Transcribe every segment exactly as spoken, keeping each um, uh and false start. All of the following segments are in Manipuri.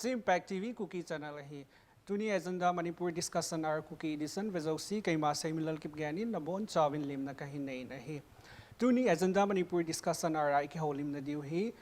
Impact T V Kuki channel ahi. Tuni agenda Manipur discussion hour Kuki edition vejousi keima Seimilal Kipgen in nabon chauvin limna kahin nei ahi. Tuni agenda Manipur discussion hour a kihoulimna diu hi.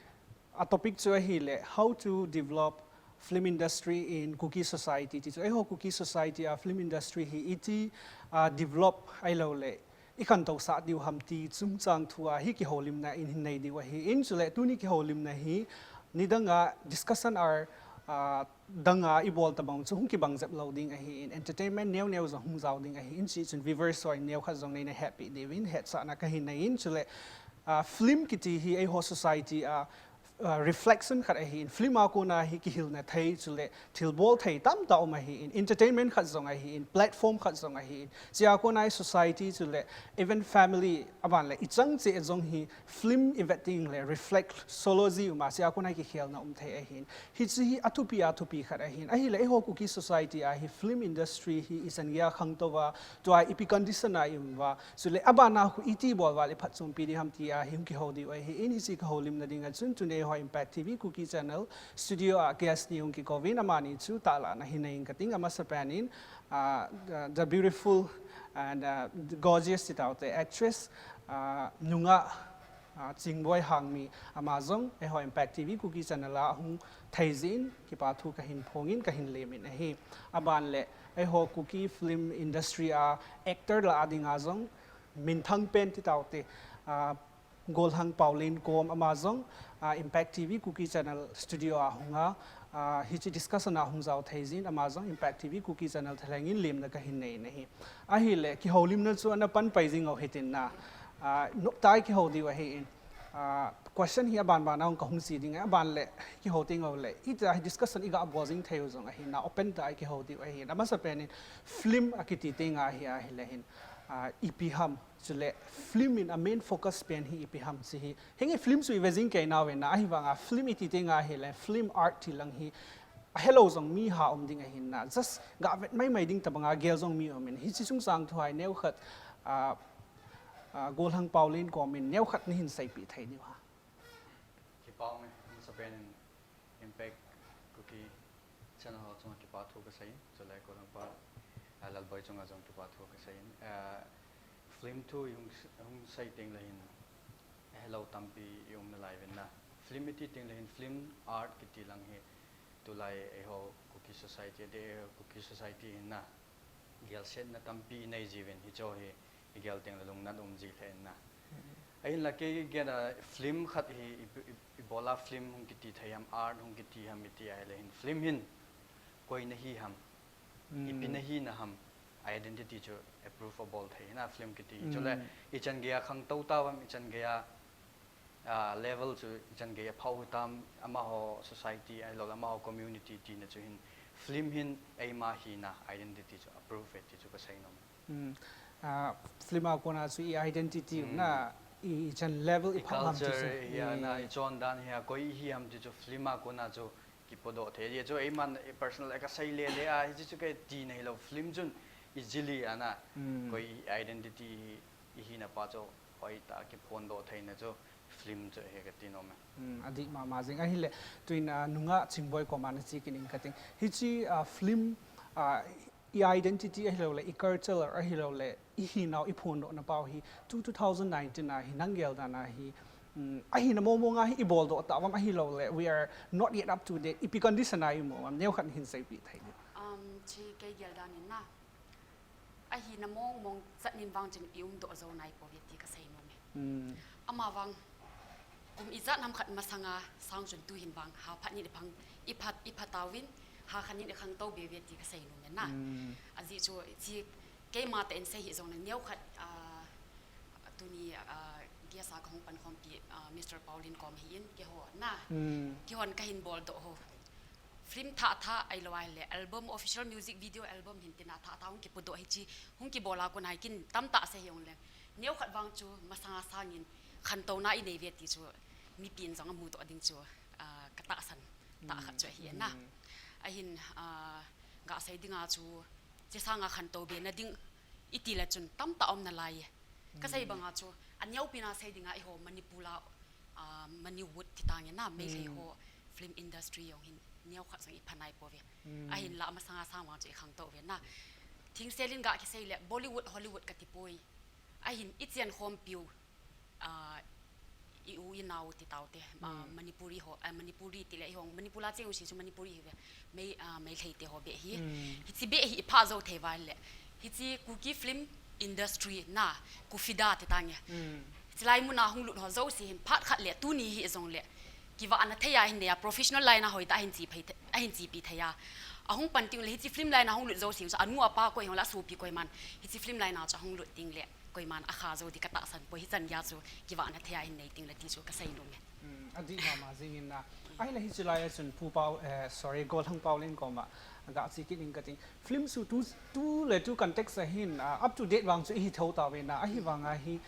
A topic chu ahile how to develop film industry in Kuki society. Ti chu eiho Kuki society a film industry hi iti a develop ahilou le i khantou sah diu ham ti chungchang thu a hi kihoulimna in hin nei diu ahi. In chule tuni kihoulimna hi nidang a discussion hour a dang a i bol tabang chu hung kibang jep lou ding ahi in, entertainment neo neo jong hung jao ding ahi in, chi chun viewers hoi neo khat jong nei na happy diu in hetsahna kahin nei in chule a film kiti hi eiho society a uh, reflection khat ahi in, film a kona hi kihilna thei chule thilbol thei tamtah um ahi in, entertainment khat jong ahi in, platform khat jong ahi in, chia kona hi society chule even family aban le ichang che jong hi film i vet ding le reflexology um a chia kona hi kikhelna um thei ahi in. Hichi hi athupi athupi khat ahi in. Ahile eiho Kuki society a hi film industry hi ichan gei a khangtou va, tua ipi condition a i um va, chule abana khu iti bol va le phatchompi di ham ti a hi hung kihou diu ahi in. Hichi kihoulimna ding a chun tuni eiho Impact T V Kuki channel studio a guest ni hung kikouvin, amani chu tahlah na hin nei ing kating. Amasapen in uh, the, the beautiful and uh, the gorgeous ti taute actress uh, Nunga uh, Chingboi Hangmi ama jong eiho Impact T V Kuki channel a hung thei jeh in kipa thu kahin phong in kahin lem in ahi. Aban le eiho Kuki film industry a actor lah a ding a jong minthang pen ti taute uh, Golhang Pauline Kom ama jong uh, Impact T V Kuki channel studio a hung a uh, hichi discussion a hung jao thei jeh in ama jong Impact T V Kuki channel thalheng in limna kahin nei in ahi. Ahile kihoulimna chu ana pan pai jing u hitin na uh, noptai kihou diu ahi in. Uh, question hi aban ban a hung kahung chi ding aban le kihou teng u le ita hi discussion i ga bol jing thei u jong ahi na, open tah a kihou diu ahi in. Amasapen in film a kiti teng a hi ahile hin uh, ipi ham chule film in a main focus pen hi ipi ham chi hi. Henge film chu i ve jing kei nau ve na, ahivang a film iti teng a hile film art ti lang hi ahelou jong mi ha um ding ahi na, just ga vet mai mai ding tabang a gel jong mi um in. Hichi chungchang thu a hi neo khat uh, uh, Golhang Pauline Kom in neo khat nahin seipeh thei diu ham? Kipa um e, amasapen in Impact Kuki Channel ho chunga kipa thu kasei, chule kolangpa, ah, Lalboi chunga jong kipa thu kasei. Ah, film thu i hung, hung sei tengle hin, hello tampi i umna lai uvin na. Film iti tengle hin film art kiti lang hi tulai eiho Kuki society, de Kuki society hin na. Gelsetna tampi i nei jiuvin hicho hi i gel tengle lungnat um ji lheh in na. Ahinla kei gel a film khat hi i, i, i bola film hung kiti thei ham, art hung kiti ham iti ahile hin film hin koi nahi ham, ipi nahi na ham, identity chu approve abol thei na film kiti hi. Chule i chan gei a khangtou tauvam, i chan gei a, ah, level chu i chan gei a phau tam, amaho society ahilouleh amaho community tina chu hin film hin eima hina identity chu approve e ti chu kasei nom. Hmm. Ah, film a kona chu i identity na i, i chan level i phau ham ti chu. Culture hi a na, i chondan hi a koi i hi ham ti chu film a kona chu kipodoh thei. Ye chu eiman i personal a kasei le le a, hichu chu kei tina hilou film chun i jili a na. Koi i identity hi, i hina pa chu hoitah a kiphondoh theina chu film chu hi kati nom e. Hmm, adih mama jing ahile, tuin, ah, nungah Chingboi koma nache kit ing kating. Hiche, ah, film, ah, i identity ahilouleh, i culture ahilouleh, i hinau i phondohna pau hi, tu two thousand nineteen a hi nang geldan a hi, um, ahina mong mong a hi i boldoh tauvam ahilouleh, we are not yet up to date, ipi condition a i um uvem, neokhat hin seipeh thei ding. Um, chu kei geldan in na. Ahina mong mong chan in vang chun i umdoh jou nai pouve ti kasei nom e. Hmm. Ama vang, kum ijat ham khat masanga sang chun tuhin vang, ha phat nin i phang, i phat, i phat tauvin, ha khat nin i khangtou be uve ti kasei nom e na. Hmm. Ajeh chu, chi keima tah in sei hih jongle neokhat, ah, tuni, ah, guest a kahung pankhompi, ah, Mister Paulin kom hi in, keiho na. Hmm. Keihon kahin boldoh ho. Film thah thah ahilou ahile album, official music video album hin tina thah thah hung kipodoh hiche, hung kibol a kon a hi kin tamtah sei hih jongle. Neokhat vang chu masanga sangin khantouna i nei uve ti chu mipin jong amudoh ding chu, ah, katahsan tah khat chu ahi na. Hmm. Ahin, ah, gasei dinga chu, che sanga khantou be na ding iti le chun tamtah um nalai e. Kasei banga chu, aneopen a sei dinga eiho Manipur a, ah, Manipur ti tange na, Meitei ho film industry jong hin Neo khat sang i phanai pove. Ahin la masanga sang wang chu i khang to ve na. Thing selin ga ki sei le Bollywood, Hollywood ka ti poi. Ahin i chian khom piu. Ah, i u i nau ti tau te. Ah, Manipuri ho, ah, Manipuri ti le i hong Manipur la cheng u si chu Manipuri hi ve. Mei, ah, Meitei te ho be hi. Hi chi be hi i pha zo thei va le. Hi chi Kuki film industry na Kufida te ta nge. Hi chi lai muna hung lut ho zo si hin phat khat le tu ni hi zong le. Kiva ana thei a hin ne a professional line a hoi ta a hin chi phei the-, a hin chi pi thei a. A hung pan ting le hi chi film line a hung lut zo si chu anu apa koi hong la su pi koi man. Hi chi film line a cha hung lut ting le koi man a kha zo di ka ta san poi hi chan ya chu kiva ana thei a hin nei ting le ti chu ka sai nu me. A di ma ma zing in na. Ai la hi chi lai a chun Pu Pau, eh, sorry, Golhang Pau len ko ma. Ga chi ki ning ka ting. Film su tu, tu le tu context a hin, ah, up to date vang chu i hi tho ta ve na. A hi vang a hi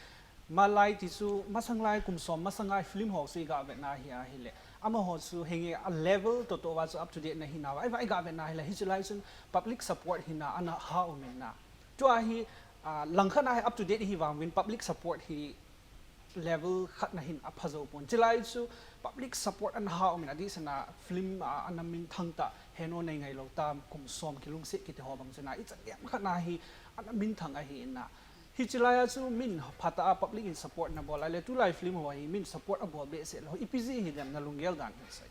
malai ti chu masang lai kum som masang ai film ho si ga ve na hi a hi le. Ama ho chu henge a level to to va chu up to date na hi na. Ai va i ga ve na hi le hi chi lai chun public support hi na ana ha u min na. Tu a hi, ah, lang khan a hi up to date hi vang vin public support hi level khat na hin a pha zo pon. Chi lai chu public support ana ha um in a di sana film a ana min thang ta heno nei ngai lo ta kum som ki lung se ki te ho bang chana i chan diam khat na hi ana min thang a hi na. Hi chi lai a chu min pha ta a public in support na bol a le tu lai film ho hi min support a bol be se lo i pi zi hi dem na lung gel dan hi sai.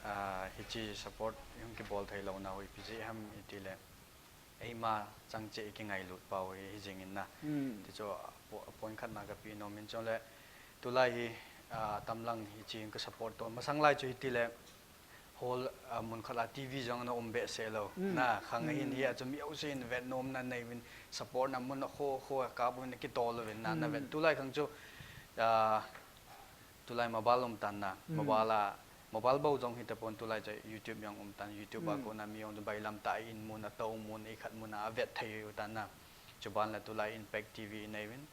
Ah, hi chi support yung ki bol thei lo na ho i pi zi ham i ti le. Eima chang che i ki ngai lut pau hi, hi zing in na. Ti chu a po-, a point khat na ka pi no min chong le. Tu lai hi, ah, tam lang hi chi ka support to. Masang lai chu hi ti le hall, ah, mun khat la T V zong na um be se lo. Na khang hin hi a chu mi au sin vet nom na nei vin support na mun kho kho ka bu na ki to lo vin na na vet. Tu lai khang chu, ah, tu lai mobile um tan na. Mobile a mobile bo zong hi ta pon tu lai chai YouTube yang um tan YouTube a ko na mi yong bai lam ta in mun a to mun i khat mun a vet thei u tan na. Chu ban la tu lai Impact T V nei vin.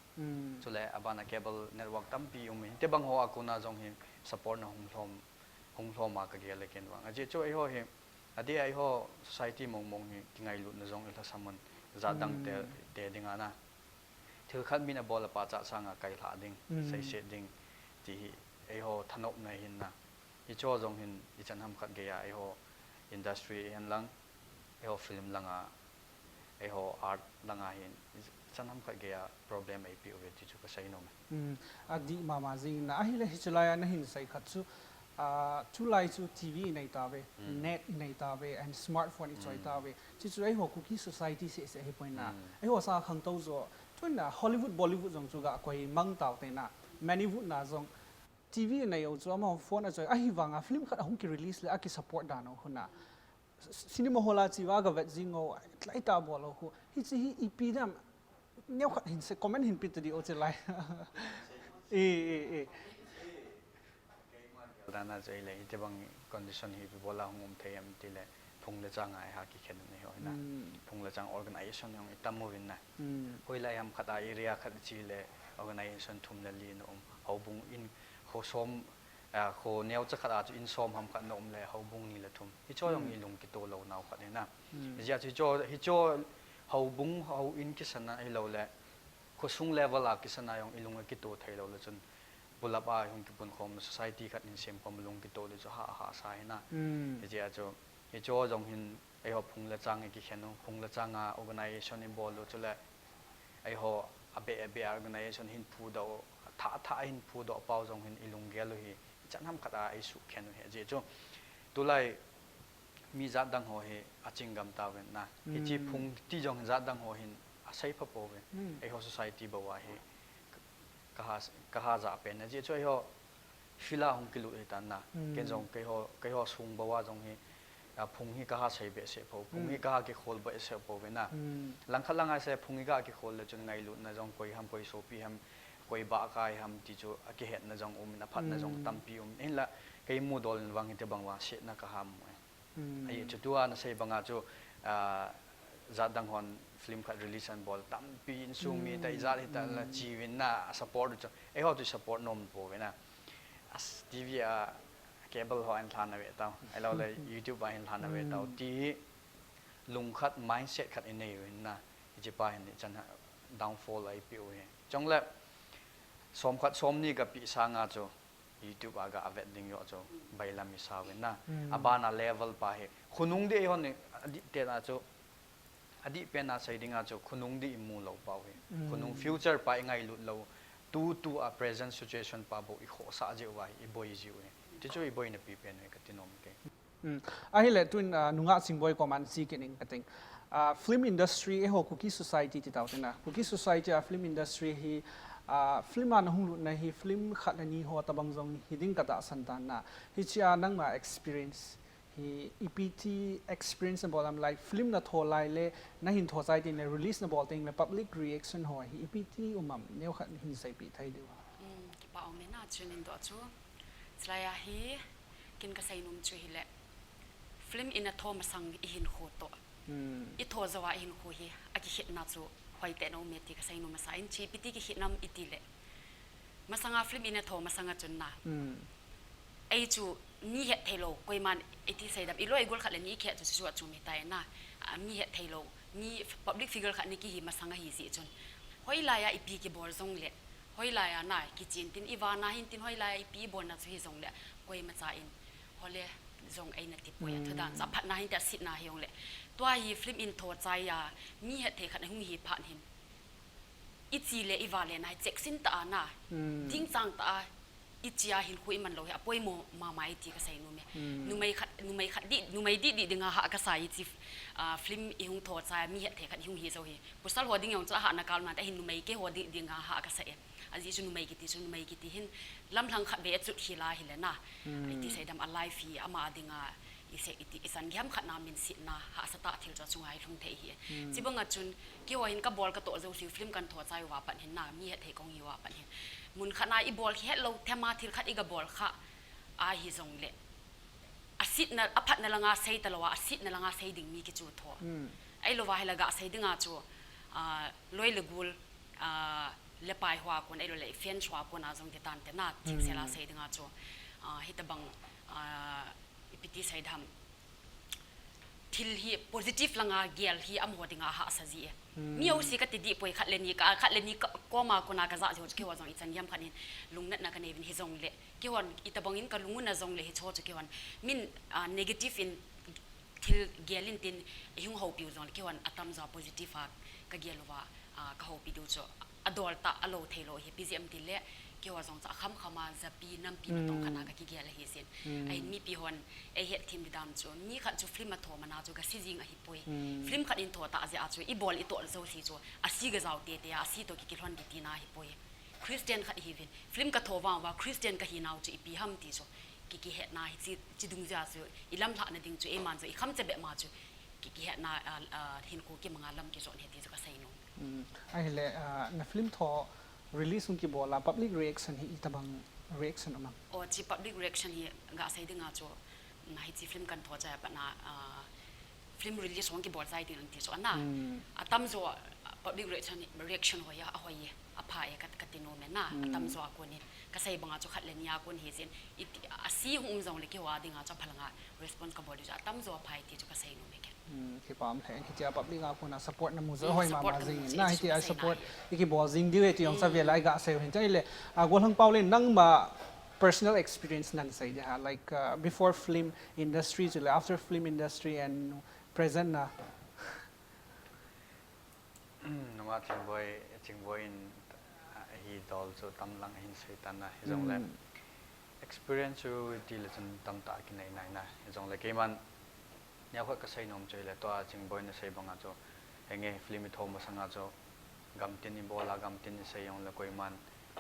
Chu le a ban a cable network tam pi um hi. Te bang ho a ko na zong hi support na hung hlom, hung hlom a ka gel le ken wang. A je chu ei ho hi, a di ei ho society mong mong hi ki ngai lut na zong i la samun za dang te, te ding a na. Thil khat min a bol a pa cha sang a kai hla ding, sai se ding, ti hi ei ho thanop na hin na. Hicho jong hin ichan ham khat geiya eiho industry hen lang, eiho film langa, eiho art langa hin ichan ham khat geiya problem eipe uve ti chu kasei nom e. Hmm, adih mama jing na ahile hichu laiya nahin sei khat chu, ah, tulai chu T V inei tauve, Hmm. net inei tauve, and smartphone ichoi Hmm. tauve. Chuchu eiho Kuki society seh seh ahipoi na. Hmm. Eiho sa khangtou jo, tun na Hollywood, Bollywood jong chu gakoi mang tau te na. Mannywood na jong T V inei u chu amaho phone achoi, ahivanga film khat ahung ki release le aki support dan u huna. Cinema hall a chiva gavet jing u, tlai ta bol u khu. Hiche hi ipi dam, neo khat hin sei comment hin pe tadi u che lai. E, e, e. Dana chu ahile, hitobang condition hi ipi bola hung um thei em tile, phung le changa eiha kikhen u hi na. Hmm. Phung le chang organization jong itam uvin na. Hmm. Hoilai ham khat a area khat chile, organization thum le li na um. Houbung in kho som, ah, kho neocha khat a chu in som ham khat na um le, houbung ni le thum. Hicho jong Hmm. ilung kito lou nau khat hi na. Hmm. Hijeh a chu hicho, hicho houbung houin kisan a hilou le, khosung level a kisan a jong ilung akito thei lou le chun, pulap a hung kipunkhom society khat in semkhom lung kito le chu ha, ha sa hi na. Hmm. Hijeh a chu, hicho jong hin eiho phung le chang ikikhen u, phung le changa organization ibol u chule, eiho abe, abe a organization hin phudoh, thah, thah hin phudoh pau jong hin ilunggel u hi, ichan ham khat a eisukhen u hi. Ajeh chu, tulai mi jat dang ho hi aching gam tauvin na. Hiche Hmm. phung ti jong jat dang ho hin asei pha pouve. Hmm. Eiho society bou a hi kaha, kaha ja pen. Ajeh chu eiho field a hung kilut hitan na. Hmm. Ken jong keiho, keiho sung bou a jong hi, a, phung hi kaha sei behseh pou. Phung hi Hmm. kaha kikhol behseh pouve na. Hmm. Langkhat langa se phung hi kaha kikhol le chun ngailutna jong koi ham, koi sopi ham, koi bahkai ham ti chu akihetna jong um in, aphatna jong Hmm. tampi um. Hinla kei mudol in vang hitobang vang setna kaha mu e. Hmm. Ahi chu tua nasei banga chu, ah, jat dang hon film khat release anabol tampi insung mi Hmm. ta ijat hita la Hmm. chi uvin na support u chu. Eiho chu support nom pouve na. As T V a cable ho a hin lhan ave tau. Ahilou le YouTube a hin lhan ave tau. Hmm. Ti lungkhat mindset khat inei uvin na. Hiche pa hin ichan downfall a eipeh u hi. Chule som khat som ni kapeh sanga chu YouTube aga avet ding yo chu bailam i sa ve na. Abana level pa hi. Khonung di hon ni, adih pen a chu, adih pen a sei ding a chu, khonung di i mu lou pa hi. Khonung future pa i ngailut lou. Tu tu a present situation pa bou i khosa jeh uva hi, i boi jiu hi. Ti chu i boina pi pen hi kati nom ke. Um, ahile tun, uh, nungah Chingboi koma sei kit ning kating. Uh, film industry eiho Kuki society ti tau tina. Kuki society a film industry hi, uh, film a nahung lutna hi film khat le ni ho tabang jong hi ding katahsan tan na. Hichea nangma experience hi ipi ti experience nabol am, like film natho lai le, nahin tho chai teng le, release nabol teng le, public reaction ho hi ipi ti um am, neokhat hin seipeh thei diu ham? Um, kipa um e na, chu nin doh chu. Chulai a hi, kin kasei nom chu hile. Film i natho masang i hinkho toh. I tho jou a i hinkho hi, akikhetna chu hoitah in aum e ti kasei nom masa in, chu ipi ti kikhet nam iti le. Masanga film i natho masanga chun na. Ei chu mi hetthei lou, koiman iti sei dam, i loi i gol khat le ni khet chu chu chu mi tai na. A, mi hetthei lou, mi public figure khat ni kihi masanga hi jeh chun. Hoilai a ipi kibol jong le. Hoilai a na, kichin tin i vana hin tin hoilai a ipi i bolna chu hi jong le. Koimacha in. Hole jong eina ti poi a, thudan cha phatna hin ta sitna hi jong le. Tua hi film in tho chai a, mi hetthei khat hung hi phat hin. I chi le i va le na hi cheksin ta a na. Dingchang ta a, i chi a hinkho i man lou hi, apoimo mama e ti kasei nom e. Numei khat, numei khat di, numei di di dinga ha kasa i chi, ah, film i hung tho chai a, mi hetthei khat hung hi jou hi. Pasal ho ding jong chu ahahna kal man ta hin numei kei ho di dinga ha kasa e. Ajeh chu numei kiti chu numei kiti hin lamlhang khat ve a chut hi la hile na. Iti sei dam a life hi ama dinga i se iti i san gam khat na min sitna hahsa tah thil chu chunga i lhung thei hi. Chibang a chun keiho hin kabol katoh jouse film kan tho chai uva pat hin na mi hetthei kong hi uva pat hin. Mun khat na i bol het lou thema thil khat i gabol kha a hi jong le. Asitna, aphatna langa sei ta lou a, asitna langa sei ding mi kichu tho. Ei lou va hi la gasei dinga chu, ah, loi le gol, ah, le pai hoa kon, ei lou le fans hoa kon a jong ti tan te na, thil sei la sei dinga chu, ah, hitabang, ah, ipi ti sei dam. thil hi positive langa gel hi amaho dinga hahsa ji e. Mi ho si kati dih poi, khat le ni ka, khat le ni ka, koma kona ka ja ji ho chu keiho jong ichan gei ham khat hin lungnatna kanei uvin, hijongle keihon itobang in kalung u na jongle hicho chu keihon min, ah, negative in thil gel in tin ihung houpi u jongle keihon atamjo positive a kagel uva, ah, kahoupi diu chu adol tah alou thei lou hi ipi jeh ham itile keiho jong chu akham khama japi nampi natong khat a kakigel ahi jin. Ahin mipi hon eihet them ding dan chu mi khat chu film atho mana chu gasi jing ahipoi. Film khat in tho tah jeh a chu ibol itoh jouse chu asi gajao teitei a asi toh kikilhon ding tina ahipoi. Christian khat ihiuvin film katho vang uva Christian kahi nau chu ipi ham ti chu ki, kihetna hi chi, chi dungjuia chu ilamlhahna ding chu eiman jong ikham chabep ma chu ki, kihetna, ah, ah, hinkho kimanga lam kijot ahi ti chu kasei nom. Ahile, ah, na film tho release hung kibol a public reaction hi itobang reaction um am? O, chi public reaction hi gasei dinga chu, na hichi film kan tho chai a pat na, ah, film release hung kibol chai ding ahi ti chu ana. Atamjo, ah, public reaction, reaction hoi a, ahoi e, apha e ka, kati nom e na. Atamjo a kon in kasei banga chu khat le ni a kon hi jin, iti, asi hung um jongle keiho a dinga chu aphalanga response kabol diu chu atamjo apha e ti chu kasei nom e ken. Kipa um lheh in, hitia public a kona support namu chu ahoi mama jing in na, hitia support ikibol jing diu e ti jong chu avel a igasei u hin. Chule, ah, Golhang Paolin, nangma personal experience nasei ding ham, like, uh, before film industry chule after film industry and present na. Nunga Chingboi, Chingboi in, ah, hidol chu tamlang ahin sei tan na, hijongle experience chu itile chun tamtah kinei nai na, hijongle keiman neokhat kasei nom chu ahile tua Chingboi in asei banga chu, henge film itho masanga chu gamtin ibol a gamtin isei jongle koiman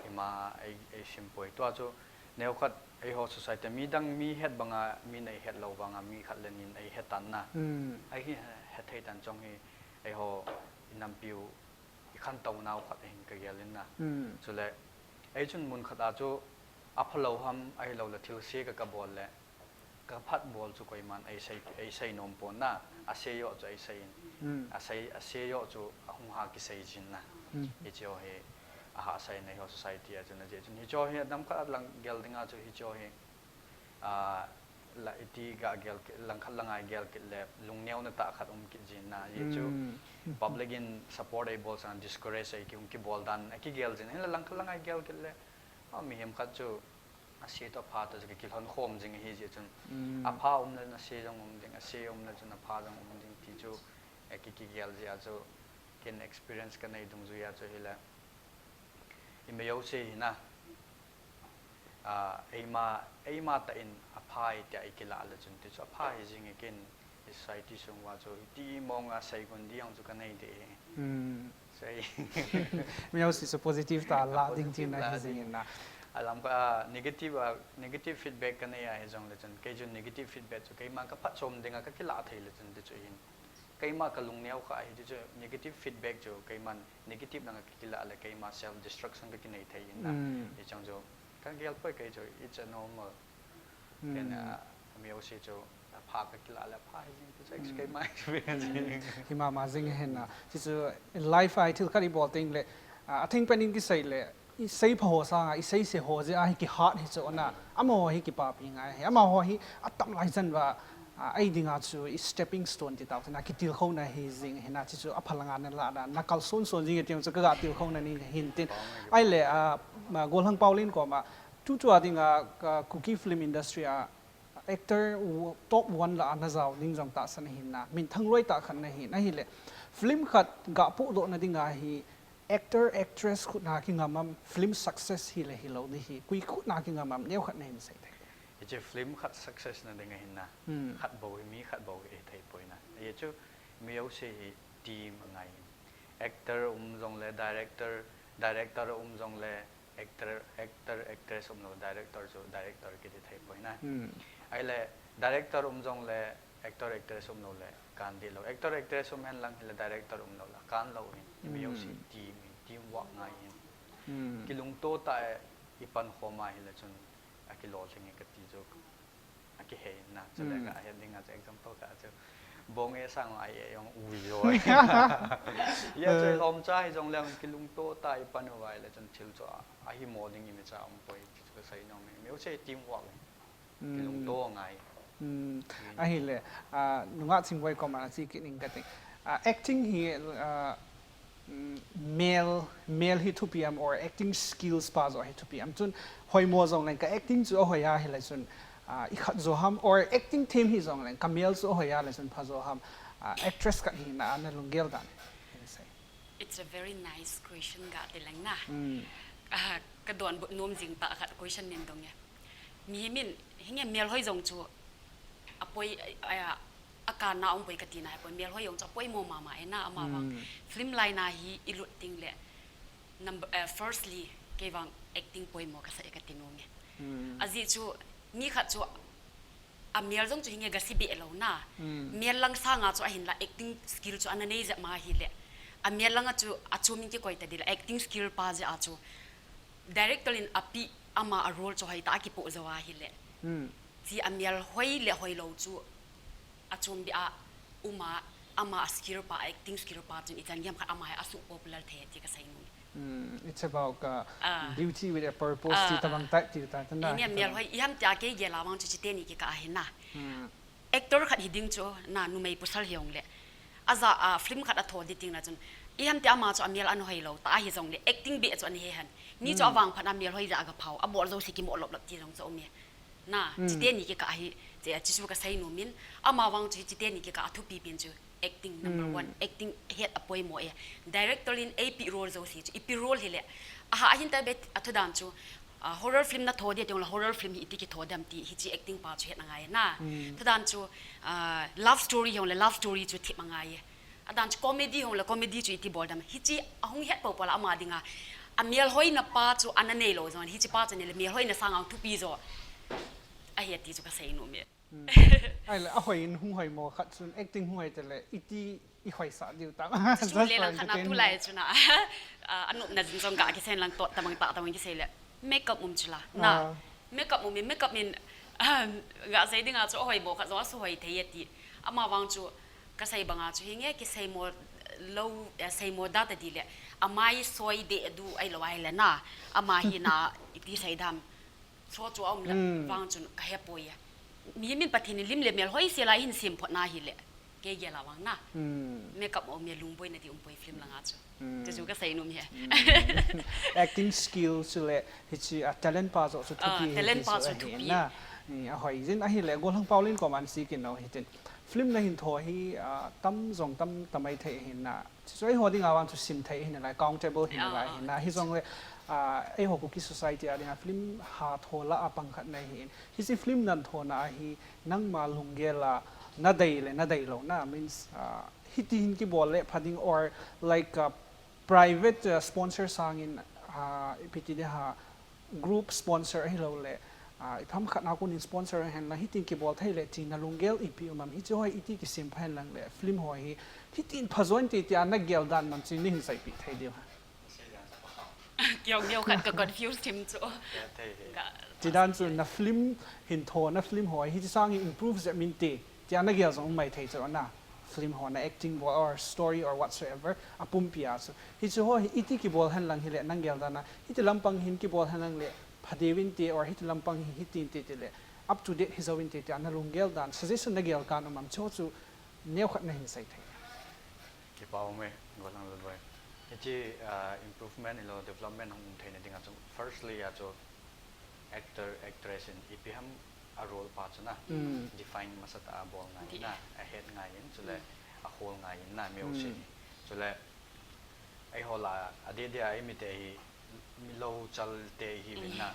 ima ei, eisimpoi. Tua chu neokhat eiho society midang mi het banga min eihet lou vanga mi khat le ni in eihet tan na. Ahi hethei tan jong hi eiho inampiu ikhantou nau khat ahin kagel in na. Chule eichun mun khat a chu aphalou ham ahiloule thilse ka, kabol le kaphat bol chu koiman eisei, eisei nom pon na, ase joh chu eisei in. Asei, ase joh chu ahung ha kisei jin na. Hicheho hi ahahsa in eiho society a chun ajeh chun hicheho hi adamkhat a lang gel dinga chu hicheho hi, ah, la iti ga gel ki, langkhat langai gel kit le, lungneuna ta khat um kit jin na, ye chu, Mm. public in support ei bol sang discourage ei ki um ki bol dan, a ki gel jin, hila langkhat langai gel kit le, a mihem khat chu, a se to pha to ki kilhon khom jing hi ji chun, Mm. a pha um le na se jong um ding, a se um le chun a pha jong um ding ti chu, a ki ki gel ji a chu, kin experience ka nei dung ju ya chu hila, i me yo se hi na, a, eima, eima ta in a pha i tia i kila le chun ti chu a pha hi jing i kin i society sung wa chu i ti mong a sei gun di ang chu ka nei de hi. Mm. Sei. Mi au si so positive ta la ding ti Positive na la hi ding. jing in na. A lam ka, a, negative, a, negative feedback ka nei a hi jong le chun, kei chun negative feedback chu keima ka phat chom ding a ka kila thei le chun ti chu hin. Keima ka lungneo kha hi ti chu negative feedback chu keiman negative nang ka kila le keima self destruction ka kinei thei in na. Mm. I chang chu ka gel poi kei chu it's a normal. Mm. Ken, a, mi o si chu a pha ka kila le pha hi jing ti chu ex-, keima experience. Hi ma ma jing hen na. Ti chu life ai thil khat i bol ting le, a, a thing pen in ki sei le, i sei pha ho sang a, i sei se ho ji a hi ki hat hi chu na. Ama ho hi ki pa pi ngai hi. Ama ho hi a tam lai jan wa, a, ei ding a chu i stepping stone ti tau na ki til kho na hi jing hi na ti chu a pha la nga na la na, na kal son son jing ti chu ka ga til kho na ni hin tin. Ai le, a, ma Golhang Paulin ko ma, tu tu a ding a, ka Kuki film industry a, actor w-, top one la a na zau ding jong ta san hin na, min thang loi ta khan na hin, a hi le, film khat ga pu do na ding a hi, actor, actress khut na ki ngam am, film success hi le hi lo di hi, kui khut na ki ngam am, neo khat na hin sei thei. Hi chu film khat success na ding a hin na. Hmm. Khat bo hi mi khat bo hi thei poi na. Ye chu mi o si hi team a ngai. Actor um jong le director, director um jong le actor, actor, actress um lo director chu director ki ti thei poi na. Hmm. Ai le director um jong le actor, actress um lo le kan di lo. Actor, actress um hen lang hi le director um lo la kan lo hin. Mi o si Hmm. team hi, team work ngai hin. Hmm. Ki lungto ta e i pan khom a hi le chun a ki lo thing e ka ti chu a ki hei na chu le Hmm. ka he ding a chu example ka chu bong e sang ai e yong u yo. Ya chu Eh. lom cha hi jong le ki lungto ta i pan u ai le chun thil chu a, a hi mo ding i mi cha um poi ti chu ka sai nong mi. Mi o si team work. Kilungto ngai. Ahile, nunga chingwai koma chi kining kati. Acting hi male male hi thupi am or acting skills pa jo hi thupi am chun hoimo jong leng ka acting chu ahoi a hile chun ikhat jo ham or acting them hi jong leng ka male chu ahoi a le chun pha jo ham, actress khat hina na lunggel dan. It's a very nice question ga ti leng na. Ka don but nom jing ta khat question nin dong ya. Mi min hinge male hoi jong chu apoi a ka na um poi ka ti na poi male hoi jong chu apoi mo mama e na ama wang film line a hi ilut ting le number firstly kei wang acting poi mo ka sa e ka ti nom e. Aji chu mi khat chu a male jong chu hinge ga si be lo na. Male lang sanga chu ahin la acting skill chu ana nei ja ma hi le. A male lang a chu a chu min ki koi ta di la acting skill pa ja a chu director in api ama a role chu hoi ta ki po ja wa hi le. Chi a male hoi le hoi lo chu a chum bi a uma ama a skill pa acting skill pa chun ichan giam khat ama hai asu popular the ti ka sai nu. It's about uh, beauty with a purpose ti tabang type ti ta ta na. Ni mial hoi iham tia ke ge la wang chu chi te ni ki ka ahi na. Actor khat hi ding chu na numei pusal hiong le. Aja a film khat a tho di ting na chun iham tia ama chu a mial an hoi lo ta hi jong le acting be chu an he han. Ni chu awang phat a mial hoi ja ga phau a bol jo si ki mo lop lop ti jong chu mi. Na, chite ni ke ka hi, che a chisu ka sai no min, ama wang chu chite ni ke ka a thupi pin chu acting number one, acting het a poimo e. Director in A P role jo si chu, ipi role hi le. Aha, ahin ta bet a thudan chu, uh, horror film na tho de tong la horror film hi iti ki tho dam ti hi chi acting pa chu het na ngai na. Thudan chu, uh, love story yong le love story chu thip ma ngai. Adan chu comedy hong le comedy chu iti bol dam. Hichi ahung het po pola ama dinga. A mial hoi na pa chu ana nei lo zon. Hichi pa chu nei le mial hoi na sanga thupi zo. A hiat ti chu ka sei no mi. Ai le a hoi in hung hoi mo khat chun acting hung hoi te le iti i hoi sa diu ta. Chu le lang khat na tu lai chu na. Anu na jin zong ka ki sen lang tot tamang ta tamang ki sei le. Makeup um chu la. Na. Makeup um mi makeup min ga sei dinga chu hoi mo khat zo su hoi thei ti. Ama wang chu ka sei banga chu hinge ki sei mo lo sei mo da ta di le. Amai soi de du ai lo ai le na. Ama hi na iti sei dam. Chu chu a um la vang chun ka he poi a. Mi min Pathian in lim le mel hoi se la hin sim phot na hi le. Ke ge la vang na. Makeup o me lung boi na ti um poi film la nga chu. Chu chu ka sei num he. Acting skill chu le hi chi a talent pa zo chu thupi hi talent pa chu thupi na. A hoi zin a hi le Golhang Paulin ko man si kin no hi tin. Film na hin tho hi tam zong tam tamai thei hin na. Chu ei ho ding a vang chu sim thei hin lai countable hin lai hin na. Hi zong le ei ho Kuki society a ding a film ha tho la a pang khat na hin. Hi si film nan tho na hi nangma lunggel a na dei le na dei lo na means hiti hin kibol le pha ding or like private sponsor sangin ipi ti de ha group sponsor ahi lo le ipham khat na kunin sponsor hen la hitin kibol thei le ti na lunggel ipi umam hi chu hoi iti kisim pha hen lang le film hoi hi hitin pha zon ti ti a na gel dan mam chi ni hin sai pi thei diu ha. Kiau miau khat ka confuse thim chu. Ti dan chu na film hin tho na film hoi hi chi sang hi improve ze min ti ti a na gel zong mai thei chu na film ho na acting or story or whatsoever a pumpi a chu hi chu ho hi iti kibol hen lang hi le nang gel dan a hiti lampang hin kibol hen lang le pha de vin ti or hiti lampang hi hitin ti ti le up to date hi zo vin ti ti a na lunggel dan suggestion na gel kan umam chu chu neu khat na hin sai thei. Kipau me Golhang Lalboi. Hi chi improvement ilo development hong um thei na ding a chu firstly a chu actor actress in ipi ham a role pa chu na define masa ta a bol ngai na a het ngai in chu le a hol ngai in na mi o se chu le ei ho la a de de a ei mi te hi mi lo chal te hi vin na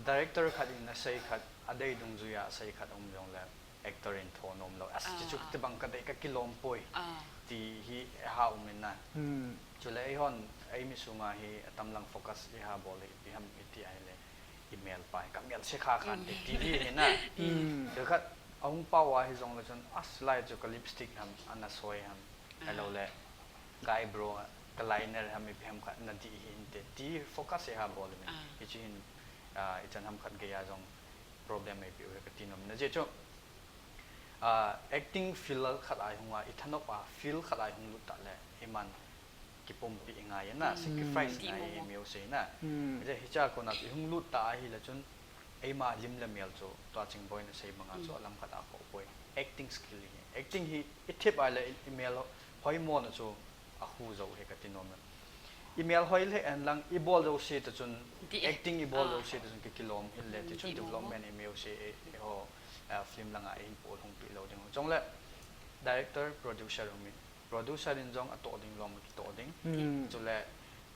director khat in a sei khat a dei dung zui a sei khat um jong le actor in tho nom lo as chi chu ti bang ka dei ka kilom poi ti hi ha um in na chu le ei hon ei mi sunga hi a tam lang focus i ha bol le ipi ham iti ai le i mel pai ka mel se kha khan te ti hi na chu khat a hung pau a hi zong le chun as lai chu ka lipstick ham ana soi ham a lo le ka eyebrow ka liner ham ipi ham khat na di hi in te ti focus i ha bol le mi hi chi hin i chan ham khat ge ya zong problem ei pi u ka ti nom na je chu acting field khat ai hung a i thanop a field khat ai hung lut ta le i man kipumpi ngai na sacrifice ngai mi o se na je hi cha ko na i hung lut ta hi la chun ꯑꯩꯃ ꯂꯤꯝꯂ ꯃꯦꯜ ꯆꯨ ꯇ꯭ꯋꯥ ꯆꯤꯡꯕꯣꯏꯅ ꯁꯩ ꯃꯉꯥ ꯆꯨ ꯑꯂꯝ ꯈꯠ ꯑꯥ ꯀꯣꯛꯄꯣꯏ꯫ Acting skill ꯍꯤ꯫ Acting ꯍꯤ ꯏꯊꯤꯞ ꯑꯥꯏꯂ ꯏꯃꯦꯜ ꯍꯣꯏ ꯃꯣꯅ ꯆꯨ ꯑꯍꯨ ꯖꯧ ꯍꯦ ꯀꯇꯤꯅꯣꯃꯦ꯫ ꯏꯃꯦꯜ ꯍꯣꯏ ꯂꯦ ꯑꯦꯟ ꯂꯪ ꯏꯕꯣꯜ ꯖꯧ ꯁꯤ ꯇ ꯆꯨꯟ, acting ꯏꯕꯣꯜ ꯖꯧ ꯁꯤ ꯇ ꯆꯨꯟ ꯀꯤ ꯀꯤꯂꯣꯝ ꯍꯤꯜ ꯂꯦ ꯇꯤ ꯆꯨꯟ development ꯏꯃꯦꯜ ꯁꯤ ꯑꯦ ꯍꯣ film ꯂꯪ ꯑꯥ ꯏꯟ ꯄꯣꯜ ꯍꯣꯡ ꯄꯤ ꯂꯧ ꯗꯤꯡ ꯆꯣꯡꯂꯦ꯫ Director, producer ꯍꯣꯡ ꯃꯤ꯫ Producer ꯏꯟ ꯖꯣꯡ ꯑꯇꯣꯛ ꯗꯤꯡ ꯂꯣꯝ ꯀꯤ ꯇꯣꯛ ꯗꯤꯡ꯫ ꯆꯨꯂꯦ꯫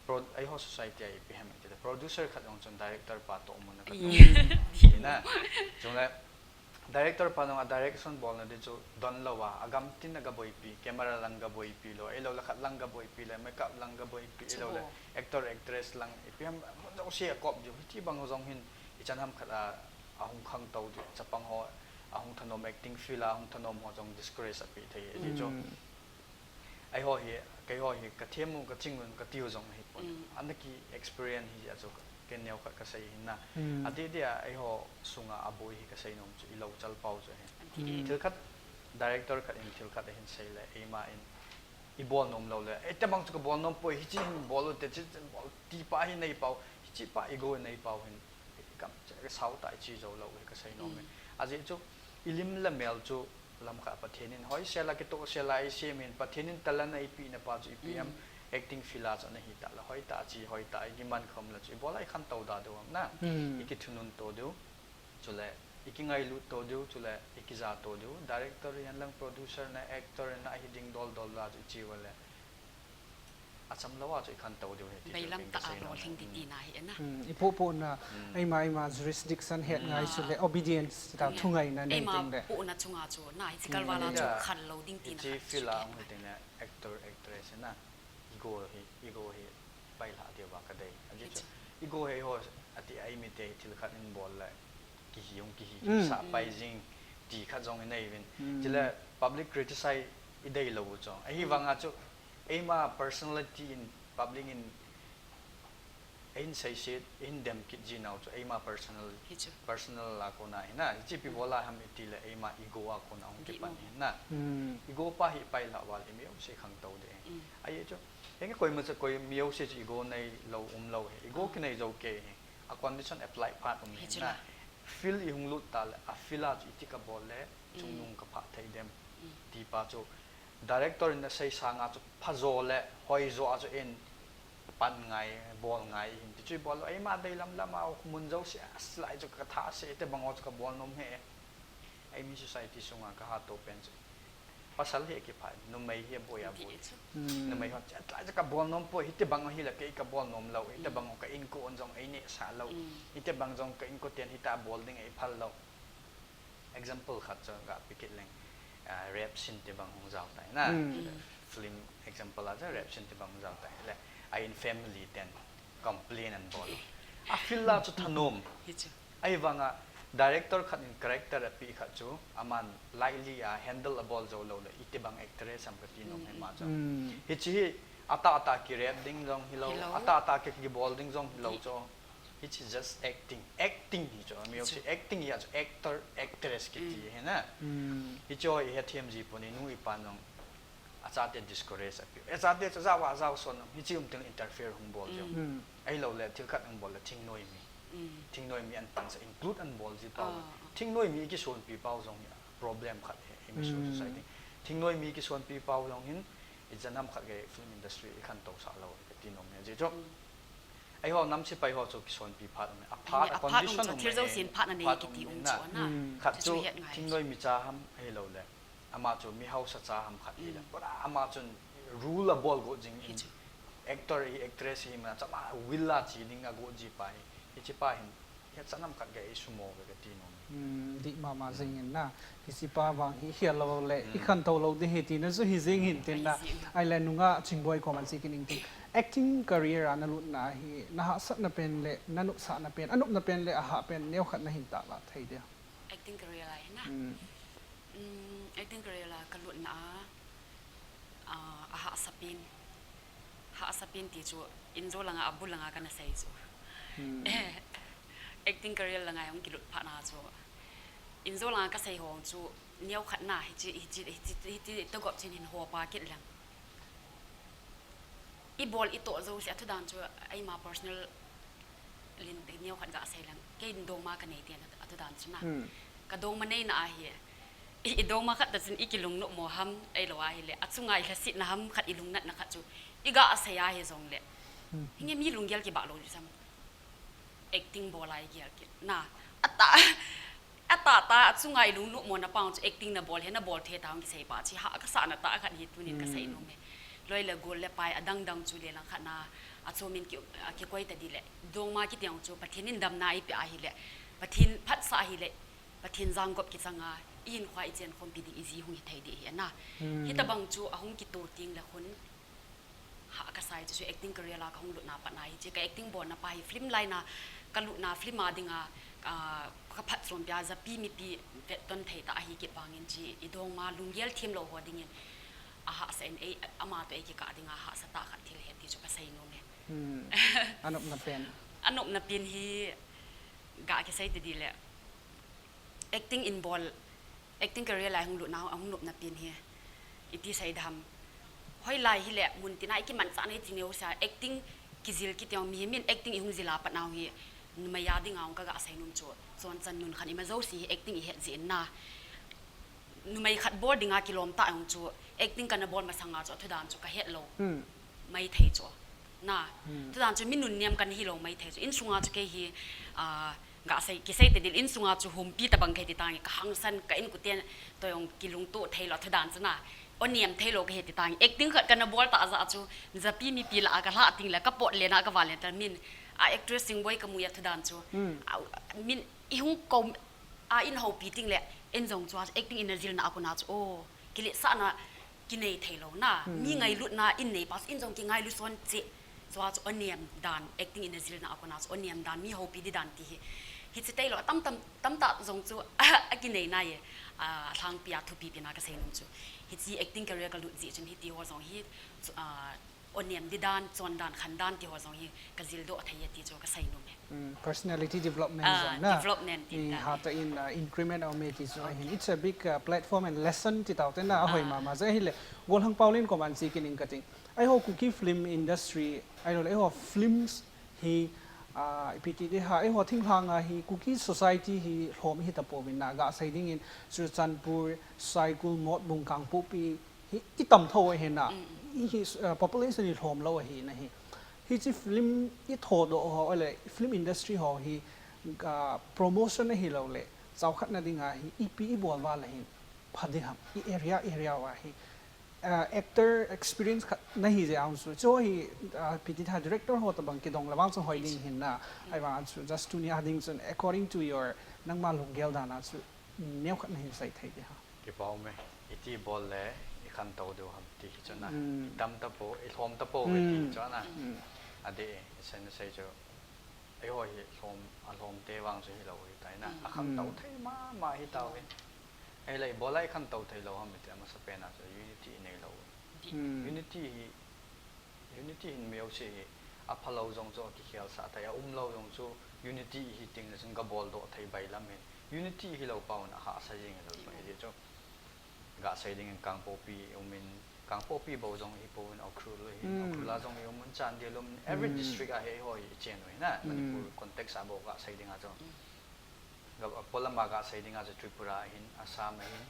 Pro ꯑꯩ ꯍꯣ society ꯑꯥꯏ ꯄꯤ ꯍꯦꯝ ꯇꯤꯗ producer ꯈꯠ ꯌꯣꯡ ꯆꯨꯟ director ꯄꯥ ꯇꯣꯛ ꯃꯨꯟꯅ ꯀꯠ ꯇꯣꯛ ꯃꯨꯟꯅ꯫ ꯆꯨꯂꯦ꯫ Director ꯄꯥ ꯅꯣꯡ direction ꯕꯣꯜ ꯅ ꯗꯤ ꯆꯨ ꯗꯣꯟ ꯂꯧ ꯋꯥ ꯑꯒꯝ ꯇꯤꯟ ꯑꯒ ꯕꯣꯏ ꯄꯤ camera ꯂꯪ ꯒ ꯕꯣꯏ ꯄꯤ ꯂꯣ ꯑꯩ ꯂꯧ ꯂꯈꯠ ꯂꯪ ꯒ ꯕꯣꯏ ꯄꯤ ꯂꯣ makeup ꯂꯪ ꯒ ꯕꯣꯏ ꯄꯤ ꯑꯩ ꯂꯧ ꯂꯦ꯫ Actor actress ꯂꯪ ꯏ ꯄꯤ ꯍꯦꯝ ꯃꯨꯟ ꯖꯧ ꯁꯤ ꯑꯀꯣꯞ ꯖꯨ ꯍꯤꯆꯤ ꯕꯪ ꯖꯣꯡ ꯍꯤꯟ ꯏꯆꯟ ꯍꯝ ꯈꯠ ꯑ ꯑꯍꯨꯝ ꯈꯪ ꯇꯧ ꯗꯤ ꯆꯄꯪ ꯍꯣ ꯑꯍꯨꯝ ꯊꯅꯣꯝ acting field ꯑꯍꯨꯝ ꯊꯅꯣꯝ ꯍꯣ ꯖꯣꯡ discourage ꯑꯄꯤ ꯊꯩ ꯑꯗꯤ ꯆꯨ꯫ ꯑꯩ ꯍꯣ ꯍꯤ ꯀꯩ ꯍꯣ ꯍꯤ ꯀꯊꯦꯝ ꯃꯨ ꯀꯆꯤꯡ ꯃꯨ ꯀꯇꯤꯎ ꯖꯣꯡ ꯍꯤ ꯄꯣꯟ꯫ ꯎꯝ꯫ ꯑꯟꯗꯛꯀꯤ experience ꯍꯤ ꯑꯆꯨ ꯀꯦꯅꯦꯎ ꯈꯠ ꯀꯁꯩ ꯍꯤꯟꯅ꯫ ꯎꯝ꯫ ꯑꯗꯤꯗꯤ ꯑꯩ ꯍꯣ ꯁꯨꯡꯉ ꯑꯕꯣꯏ ꯍꯤ ꯀꯁꯩ ꯅꯣꯝ ꯆꯨ ꯏꯂꯧ ꯆꯜ ꯄꯥꯎ ꯆꯨ ꯍꯦ꯫ ꯎꯝ꯫ ꯊꯤꯜ ꯈꯠ director ꯈꯠ ꯏꯟ ꯊꯤꯜ ꯈꯠ ꯍꯤꯟ ꯁꯩ ꯂꯦ ꯑꯩ ꯃꯥ ꯏꯟ ꯏꯕꯣꯜ ꯅꯣꯝ ꯂꯧ ꯂꯦ꯫ ꯑꯩ ꯇꯃꯥꯡ ꯆꯨ ꯀꯕꯣꯜ ꯅꯣꯝ ꯄꯣꯏ ꯍꯤꯆꯤ ꯍꯤꯟ ꯕꯣꯜ ꯎ ꯇꯦ ꯆꯤ ꯆꯤꯟ ꯕꯣꯜ ꯇꯤ ꯄꯥ ꯍꯤ ꯅꯩ ꯄꯥꯎ ꯍꯤꯆꯤ ꯄꯥ ꯏꯒꯣ ꯅꯩ ꯄꯥꯎ ꯍꯤꯟ ꯀꯝ ꯆꯦ ꯁꯥꯎ ꯇꯥꯏ ꯆꯤ ꯖꯧ ꯂꯧ ꯍꯤ ꯀꯁꯩ ꯅꯣꯝ ꯃꯦ꯫ ꯎꯝ꯫ ꯑꯖꯤ ꯆꯨ ꯏꯂꯤꯝ ꯂ ꯃꯦꯜ ꯆꯨ ꯂꯝꯈꯥ ꯄꯊꯦꯅꯤꯟ ꯍꯣꯏ ꯁꯦꯂꯥ ꯀꯦꯇꯣ ꯁꯦꯂꯥ ꯑꯩ ꯁꯦꯃꯤꯟ ꯄꯊꯦꯅꯤꯟ ꯇꯂꯟ ꯑꯩ ꯄꯤꯅ ꯄꯥ ꯆꯨ ꯏ ꯄꯤ ꯑꯦꯝ ꯎꯝ꯫ Acting field ꯆꯠꯅ ꯍꯤ ꯇꯥꯂ ꯍꯣꯏ ꯇꯥ ꯆꯤ ꯍꯣꯏ ꯇꯥ ꯑꯩꯒꯤ ꯃꯟ ꯈꯝꯂ ꯆꯨ ꯏꯕꯣꯜ ꯑꯩ ꯈꯟ ꯇꯧꯗꯥ ꯗꯨ ꯋꯥꯡꯅ ꯎꯝ꯫ ꯏꯀꯤ ꯊꯨꯅꯨꯟ ꯇꯣ ꯗꯨ ꯆꯨꯂꯦ ꯏꯀꯤ ꯉꯥꯏ ꯂꯨ ꯇꯣ ꯗꯨ ꯆꯨꯂꯦ ꯏꯀꯤ ꯖꯥ ꯇꯣ ꯗꯨ director ꯌꯥꯟ ꯂꯪ producer ꯅ actor ꯅ ꯑꯍꯤ ꯗꯤꯡ ꯗꯣꯜ ꯗꯣꯜ ꯂꯥ ꯆꯨ ꯏꯆꯤ ꯋꯥꯂꯦ꯫ ꯑꯆꯝ ꯂꯋꯥ ꯆꯨ ꯏꯈꯟ ꯇꯧ ꯗꯨ ꯍꯦ ꯇꯤ ꯕꯩ ꯆꯨ ꯂꯝ ꯄꯤꯡ ꯇ ꯀꯁꯩ ꯑꯥ ꯅꯣ ꯔꯣꯜ ꯃꯦ꯫ ꯍꯤꯡ ꯗꯤ ꯎꯝ꯫ ꯇꯤ ꯅꯥ ꯍꯤ ꯑꯦꯅ꯫ ꯎꯝ, ꯏꯄꯣ ꯄꯣꯅ ꯎꯝ꯫ ꯑꯩꯃ, ꯑꯩꯃ jurisdiction ꯍꯦꯠ ꯎꯝ꯫ ꯉꯥꯏꯁꯨ ꯂꯦ, obedience ꯇ ꯊꯨꯡꯉꯥꯏꯅ ꯑꯩꯃ ꯅꯩꯇꯤꯡ ꯂꯦ꯫ ꯄꯣꯅ ꯆꯨꯡꯉꯥ ꯆꯨ ꯅꯥ ꯍꯤ ꯆꯤꯀꯜ ꯎꯝ꯫ ꯋꯥꯂꯥ ꯆꯨ ꯑꯗꯨꯗ ꯈꯜ ꯂꯧ ꯗꯤꯡ ꯇꯤ ꯅꯥ ꯏꯆꯦ ꯍꯥ ꯐꯤꯂꯥ ꯆꯨ ꯑꯃ ꯇꯤꯡꯅ actor, actress ꯅ ego ꯍꯤ, ego ꯍꯤ ꯄꯥꯏ ꯂꯥ ꯗꯦ ꯋꯥ ꯀꯗꯩ꯫ ꯑꯗꯨ ꯆꯨ ꯏꯆꯨ꯫ Ego ꯍꯤ ꯍꯣ ꯑꯇꯤ ꯑꯩ ꯃꯤꯇꯦ ꯊꯤꯜ ꯈꯠ ꯏꯟ ꯕꯣꯜ ꯂꯦ꯫ ꯀꯤꯍꯤ ꯌꯣꯡ ꯀꯤꯍꯤ ꯎꯝ꯫ ꯁꯥ ꯎꯝ꯫ ꯄꯥꯏꯖꯤꯡ ꯇꯤ ꯈꯠ ꯖꯣꯡ ꯏꯅꯩ ꯏꯕꯤꯟ꯫ ꯎꯝ꯫ ꯆꯤꯂꯦ public criticize ꯏꯗꯩ ꯂꯧ ꯆꯣꯡ꯫ ꯑꯍꯤ ꯎꯝ꯫ ꯋꯥ ꯉꯥ ꯆꯨ ꯑꯩꯃ personality in public in ꯑꯩꯅ ꯁꯩꯁꯦ ꯑꯩꯅ ꯗꯦꯝ ꯀꯤꯠ ꯖꯤ ꯅꯥꯎ ꯆꯨ ꯑꯩꯃ personal ꯍꯤꯆꯨ꯫ Personal ꯂꯥ ꯀꯣꯅ ꯍꯤꯅ ꯍꯤꯆꯤ ꯄꯤ ꯎꯝ꯫ ꯕꯣꯂꯥ ꯍꯝ ꯏꯇꯤ ꯂꯦ ꯑꯩꯃ ego ꯑ ꯀꯣꯅ ꯍꯣꯡ ꯗꯤ ꯀꯤꯄꯟ ꯃꯣ꯫ ꯍꯤꯅ꯫ ꯎꯝ꯫ Ego ꯄꯥ ꯍꯤ ꯄꯥꯏ ꯂꯥ ꯋꯥ ꯂꯤ ꯃꯤꯌꯧ ꯁꯤ ꯈꯪ ꯇꯧ ꯗꯦ꯫ ꯎꯝ꯫ ꯑꯩ ꯆꯨ ꯍꯦꯡ ꯀꯣꯏ ꯃꯆꯥ ꯀꯣꯏ ꯃꯤꯌꯧ ꯁꯤ ꯏꯒꯣ ꯅꯩ ꯂꯧ ꯎꯝ ꯂꯧ ꯍꯦ꯫ ꯏꯒꯣ ꯑꯥ꯫ ꯀꯤꯅꯩ ꯖꯧ ꯀꯦ ꯍꯦ꯫ A condition apply phat um Hi hin chu na. La. Field i hung lut ta le, a field a chu iti ka bol le, chungnung ka phah thei dem. Ti pa chu, director in a sei sanga chu phazo le, hoizo a chu in pan ngai, bol ngai, hin ti chu i bol lo, eima dei lam lam a, mun zo si, a silai chu ka tha si, ite bang o chu ka bol nom he. Ei mi society sunga ka ha to pen chu. Pasal hi ki phai, numei hi boi a Ti boi. chu. Numei hon chat lai ka bol nom poi, hiti bang hi la kei ka bol nom lo, hiti bang ka in ko on jong ei ne sa lo, hiti bang jong ka in ko ten hita bol ding ei phal lo. Example khat chu ka pikit leng, ah, rap sin ti bang hong jao tai na. Film example a chu rap sin ti bang hong jao tai le. A in family ten complain an bol. A field a chu thanom. Hi chu. Ei vanga director khat in character a pi khat chu, aman lightly a handle a bol zo lo le, iti bang actress am ka ti nom he ma chu. Hi chi hi, ata ata ki rap ding jong hi lo, Hi lo. ata ata ki, ki bol ding jong hi lo chu. Hi chi just acting. Acting hi chu, mi Hi si chu. Acting hi a chu actor, actress ki ti he na. Hi chu hi he thiam ji puni nu i pan jong. A chate discourage a pi. A chate chu jawa jao son hi chi um ting interfere hung bol jong. Ei lo le thil khat hung bol le thing noi mi. Thing noi mi an pan sa include an bol ji pau. Ah, ah. Thing noi mi ki son pi pau jong hi problem khat he. Hi mi so society. Thing noi mi ki son pi pau jong hin i janam khat ge film industry i khan to sa lo ka ti nom ne ji chu. Ei ho nam si pai ho chu ki son pi phat me. A phat Ai, a a phat condition um chu um thil zo me, sin phat na nei phat ki um ti me um na. chu na. Khat Chu chu chu hiat ngai thing chu. Noi mi cha ham ei lo le. Ama chu mi hausa cha ham khat hi le. Pura ama chun rule a bol go jing Hi in. chu. Actor hi actress hi ma cha ma will a chi ding a go ji pa hi. Hi chi pa hin. Hi cha nam khat ge i sumo ge ti nom. Hmm, di mama jing in na. Hi chi pa vang hi hi lo le. Hi khan to lo di hi ti na chu hi jing hin tin na. Ai le nunga Chingboi ko man si kin ing tin. Acting career a na lut na hi na ha sat na pen le na nup sa na pen, a nup na pen le a ha pen neo khat na hin ta la thei dia. Acting career lai na. Hmm. Mm, acting career la ka lut na a, ah, a ha sa pen. Ha sa pen ti chu in zo langa a bu langa ka na sei chu. Acting career langa yong ki lut pha na chu. In zo langa ka sei hong chu neo khat na hi chi, hi chi, hi chi, hi chi to gop chin hin ho pa kit lang. I bol i to zo si a thu dan chu ei ma personal Lin te neo khat ga sei lang. Kei dongma ka nei te na atu dan chuna. Hmm. Ka dongma nei na ahi. I, i dongma khat ta chin i kilung no mo ham ei lo ahi le. Achunga i hla sit na ham khat i lung nat na khat chu. I ga sei ahi zong le. Hmm. Hinge mi lunggel ki ba lo sam. Acting bol ai gel ki. Na. Ata. Ata ta achunga i lung no mo na pang chu acting na bol he na bol the ta hong ki sei pa chi ha ka sa na ta khat hi tunin ka sei no me. Loi le gol le pai adang dang chu le lang khat na a chu min ki a ki koi ta di le. Dongma ki tiang chu Pathin in dam na i pe ahi le. Pathin phat sa ahi le. Pathin zang gop ki changa i hin khwa i chen khom pi ding i zi hung hi thei di hi na. Hmm. Hi ta bang chu a hung ki to ting le khun ha ka sai chu acting career la ka hung lut na pa na hi chi ka acting bol na pa hi film lai na ka lut na film a dinga ka phat chom pia za pi mi pi vet ton thei ta ahi ki bangin chi i dongma lunggel thim lo ho dingin a ha sa en ei ama to ei ki ka dinga ha sa ta khat thil he ti chu ka sei no me. Hmm. Anop na pen. Anop na pen hi ga ki sei te di le. Acting in bol, acting career lai hung lut na hung nop na pen hi. I ti sei dam. Hoi lai hi le mun tina i ki man cha nei ti neu sa acting ki zil ki tiang mi min acting i hung zila pa na hi. Numei a dinga hung ka ga sei num chu. Chon chan nun khan i ma zo si hi acting i het zi na. Numei khat bol dinga kilom ta ang chu acting kana bol masanga chu thu dan chu ka het lo. Hmm. Mai thei chu. Na. Hmm. Thu dan chu mi nun niam kan hi lo mai thei chu. In sunga chu kei hi, ah, ga sei, ki sei te dil in sunga chu humpi ta bang kei ti tang ka hangsan ka in kuten to yong kilung to thei lo thu dan chu na. O niam thei lo kei ti tang acting khat kana bol ta za chu za pi mi pi la ka hla ting le ka pot le na ka va le ta min. A actress sing boi ka mu ya thu dan chu. Hmm. A, min i hung ko a in ho pi ting le in zong chu acting in a zil na a ko na chu. Oh, ki le sa na ki nei thei lo na. Hmm. Mi ngai lut na in nei pas in zong ki ngai lut son che. Chu chu o niam dan acting in a zil na a ko na chu o niam dan mi ho pi di dan ti hi. Hi chi tei lo tam tam tam ta zong chu a ki nei na ye. A thang pi a thu pi pi na ka sei num chu. Hi chi acting career ka lut zi chun hi ti ho zong hi. Chu, a, o niam di dan, chon dan, khan dan ti ho zong hi ka zil do thei ti chu ka sei num he. Mm, personality development ah, zong na. Development ti I dan. Hata in, uh, increment au me ti chu okay. Hin. It's a big, uh, platform and lesson ti tau te na a hoi ah. Mama za hi le. Golhang Paulin ko man si kining ka ting. Ai ho Kuki film industry, ai lo le ai ho films hi, Ipi ti di ha, eiho thinglhang a hi Kuki society hi lhom hi tapouvin na, gasei dingin Churachandpur, Saikul, Motbung, Kangpokpi hi itam tho ahi na. Hi, hi, uh, population hi lhom lou ahi na hi. Hiche film ithodoh ho le film industry ho hi, uh, promotion ahilouleh chaukhatna dinga hi ipi ibol uva le hin pha ding ham, i area area uva hi. Uh, actor experience khat nahi jeh a chu, chu hi, uh, ipi ti tha, director ho tobang kidong le vang chu hoi ding hin na. Ahivang chu just tuni a ding chun, according to your, nangma lunggel dan a chu, neokhat nahin sei thei di ha. Kipa um e, iti bol le ikhantou diu ham ti hi chu na. Itam tapou, ilhom tapou e ti hi chu na. Adeh e, isen sei chu. Eiho hi lhom, alhom te vang chu hilou hitai na. Akhantou thei mama hitauve. Ahile ibola ikhantou theilou ham iti, amasapen a chu unity ineilou. Unity hi, unity hin mi jouse hi, aphalou jong chu kikhelsah thei, aumlou jong chu unity ihi tengle chun gaboldoh thei bailam hin. Unity hilou pau in ahahsa jeng lou pai ti chu. Gasei dingin Kangpokpi umin, Kangpokpi bou jong ihipouvin, Ukhrul ahin, Ukhrul a jong iumin, Chandel umin, every district a hi eiho hi ichen u ahi na, Manipur context a bou gasei dinga chu. Ga, apolam a gasei dinga chu Tripura ahin, Assam ahin,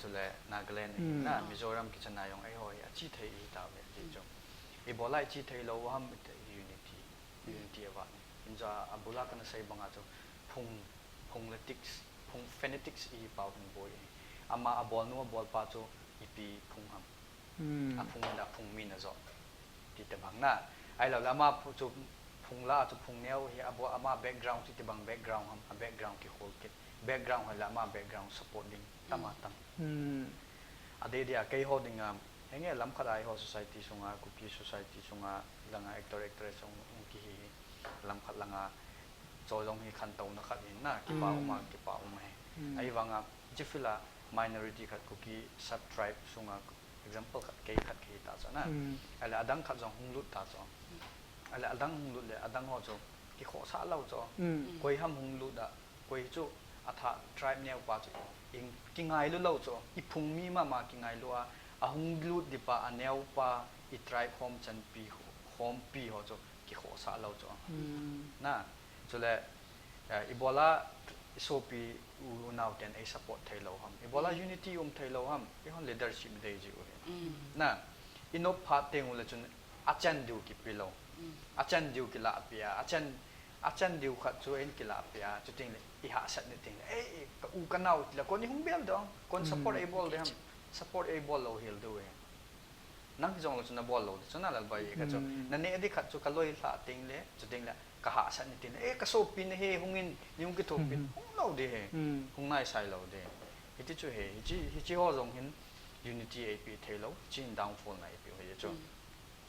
chule Nagaland ahin na, Mizoram kichan a jong eiho hi ache thei ihitauve ti chu. Ibola iche theilou ham iti, unity, unity avat e. Hinla abul a kana sei banga chu phung, phung fanatics, phung fanatics ihi pau hin boi e. Ama abolnu abolpa chu ipi phung ham. Aphung min, aphung min ajo. Ti tobang na. Ahiloule ama phu-, chu phung la chu phung neo hi abo ama background chu itobang background ham, a background kikhol kit. Background hoile ama background support ding tam atam. Adeh dia keiho dinga, henge lamkhat a eiho society sunga, Kuki society sunga, langa actor actress hung, hung kihi hi, lamkhat langa, chu jong hi khantouna khat hin na, kipa um a, kipa um e. Ahivanga, hiche field a minority khat Kuki sub tribe sunga, example khat, kei khat kahi ta chu na. Ahile adang khat jong hung lut ta chu. Ahile adang hung lut le, adang ho chu, kikhohsah lou chu. Koi ham hung lut a, koi chu athah tribe neopa chu, in kingailu lou chu, iphung mi mama kingailu a, ahung lut dipa, aneopa, i tribe khomchanpi, khompi ho chu, ki kho sa lo chu. Na, chule, eh, ibola isopi u, unauten ei support thei lo ham. Ibola unity um thei lo ham. Ihon leadership dei ji u hi. Na, inop phat teng ule chun achan diu ki pi lo. Achan diu ki la pia, achan, achan diu khat chu en ki la pia, chuting le i ha sat ni ting le, ei, ka u ka nau ti la kon i hung bel dong, kon support ei bol de ham. Support ei bol lo hil du e. Nang jong lo chu na bol lo, chu na Lalbai ka chu. Na ne di khat chu ka loi hla ting le, chu ting le, ka ha sat ni ting le, eh, ka sopi ne he hung in, ni hung ki thopin, hung lo de he. Hung nai sai lo de. Hiti chu he, hichi, hichi ho jong hin unity ei pi thei lo, chin downfall na ei pi ho ye chu.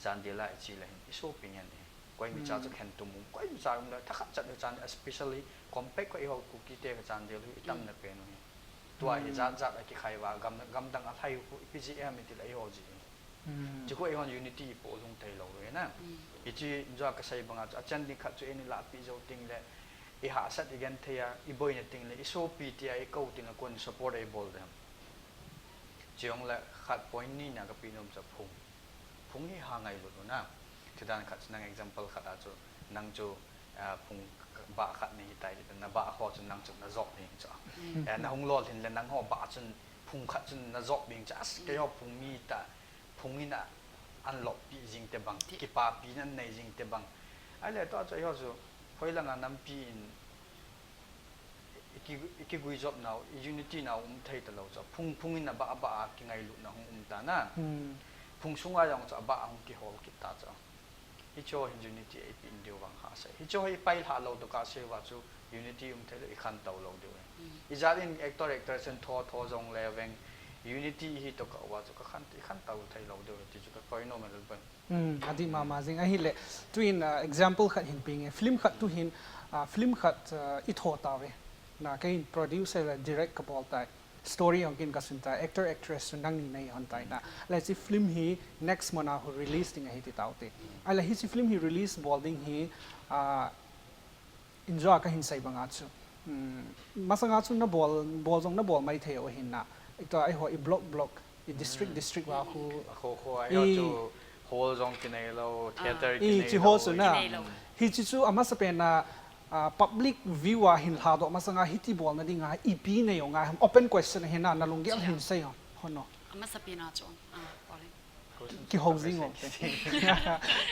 Chandel a ichi le hin, isopi ngen he. Koi mi cha chu khen tum um, koi mi cha um le, tha khat chat le chan, especially compact ko i ho Kuki te ka Chandel hi, i tam na pen u hi. Tua hi jat jat a ki khai va, gam, gam dang a lhai u, i P G M i ti le i ho ji. Chu ko i hon unity i po lung thei lo e na. I chi njo ka sai banga chu, achan ding khat chu en i la pi jo ting le, i ha sat i gen thei a, i boi na ting le, i sopi ti a, i ko ting le, kon support ei bol dem. Chiong le khat point ni na ka pi nom cha phung. Phung hi ha ngai lut u na. Chu dan khat chu nang example khat a chu, nang chu, ah, phung ba khat ni hi tai, na ba ho chu nang chu na jok ding chu. Eh, na hung lol hin le nang ho ba chun phung khat chun na jok ding chu. As, kei ho phung mi ta, phung in a an lop pi jing te bang, kipa pi nan nei jing te bang. Ai le to chu i ho chu, phoi langa nampi in, i ki, i ki gui jop nau, i unity nau um thei ta lo chu. Phung, phung in a ba, ba a ki ngai lut na hung um ta na. Phung sunga jong chu a ba a hung ki hol kit ta chu. Hi cho hin unity ei pi in diu vang ha sai. Hi cho hi pai hla lo to ka se va chu unity um thei lo i khan tau lo diu. I jat in actor actress in tho tho jong le veng unity hi to ka va chu ka khan, i khan tau thei lo diu ti chu ka koi nom e Lalbai. Hmm, adi mama jing ahi le. Tu in, uh, example khat hin ping e. Film khat tu hin, uh, film khat, uh, i tho ta ve. Na kei in produce le direct ka bol tai. Story ong kin ka sun tai. Actor actress sun nang ni nei hon tai na. Le chi film hi next month a hu release ding ahi ti tau te. Ai le hi chi film hi release bol ding hi, uh, Injo ka hin sai banga chu. Hmm, masanga chu na bol, bol jong na bol mai thei u hin na. Ito ai ho i block block, i district district va hu. Kho kho ai ho chu Hall jong kinei lo, theater I kinei chi lo, ho chu na. Kinei lo. Hi chi chu amasa pen a, ah, public view a hin lha doh masanga hiti bolna dinga ipi nei u ngai ham, open question hi na, na lunggel hin sei ho. Ho no. Amasa pen a chu. Ah, Pauline. Ki ho jing o.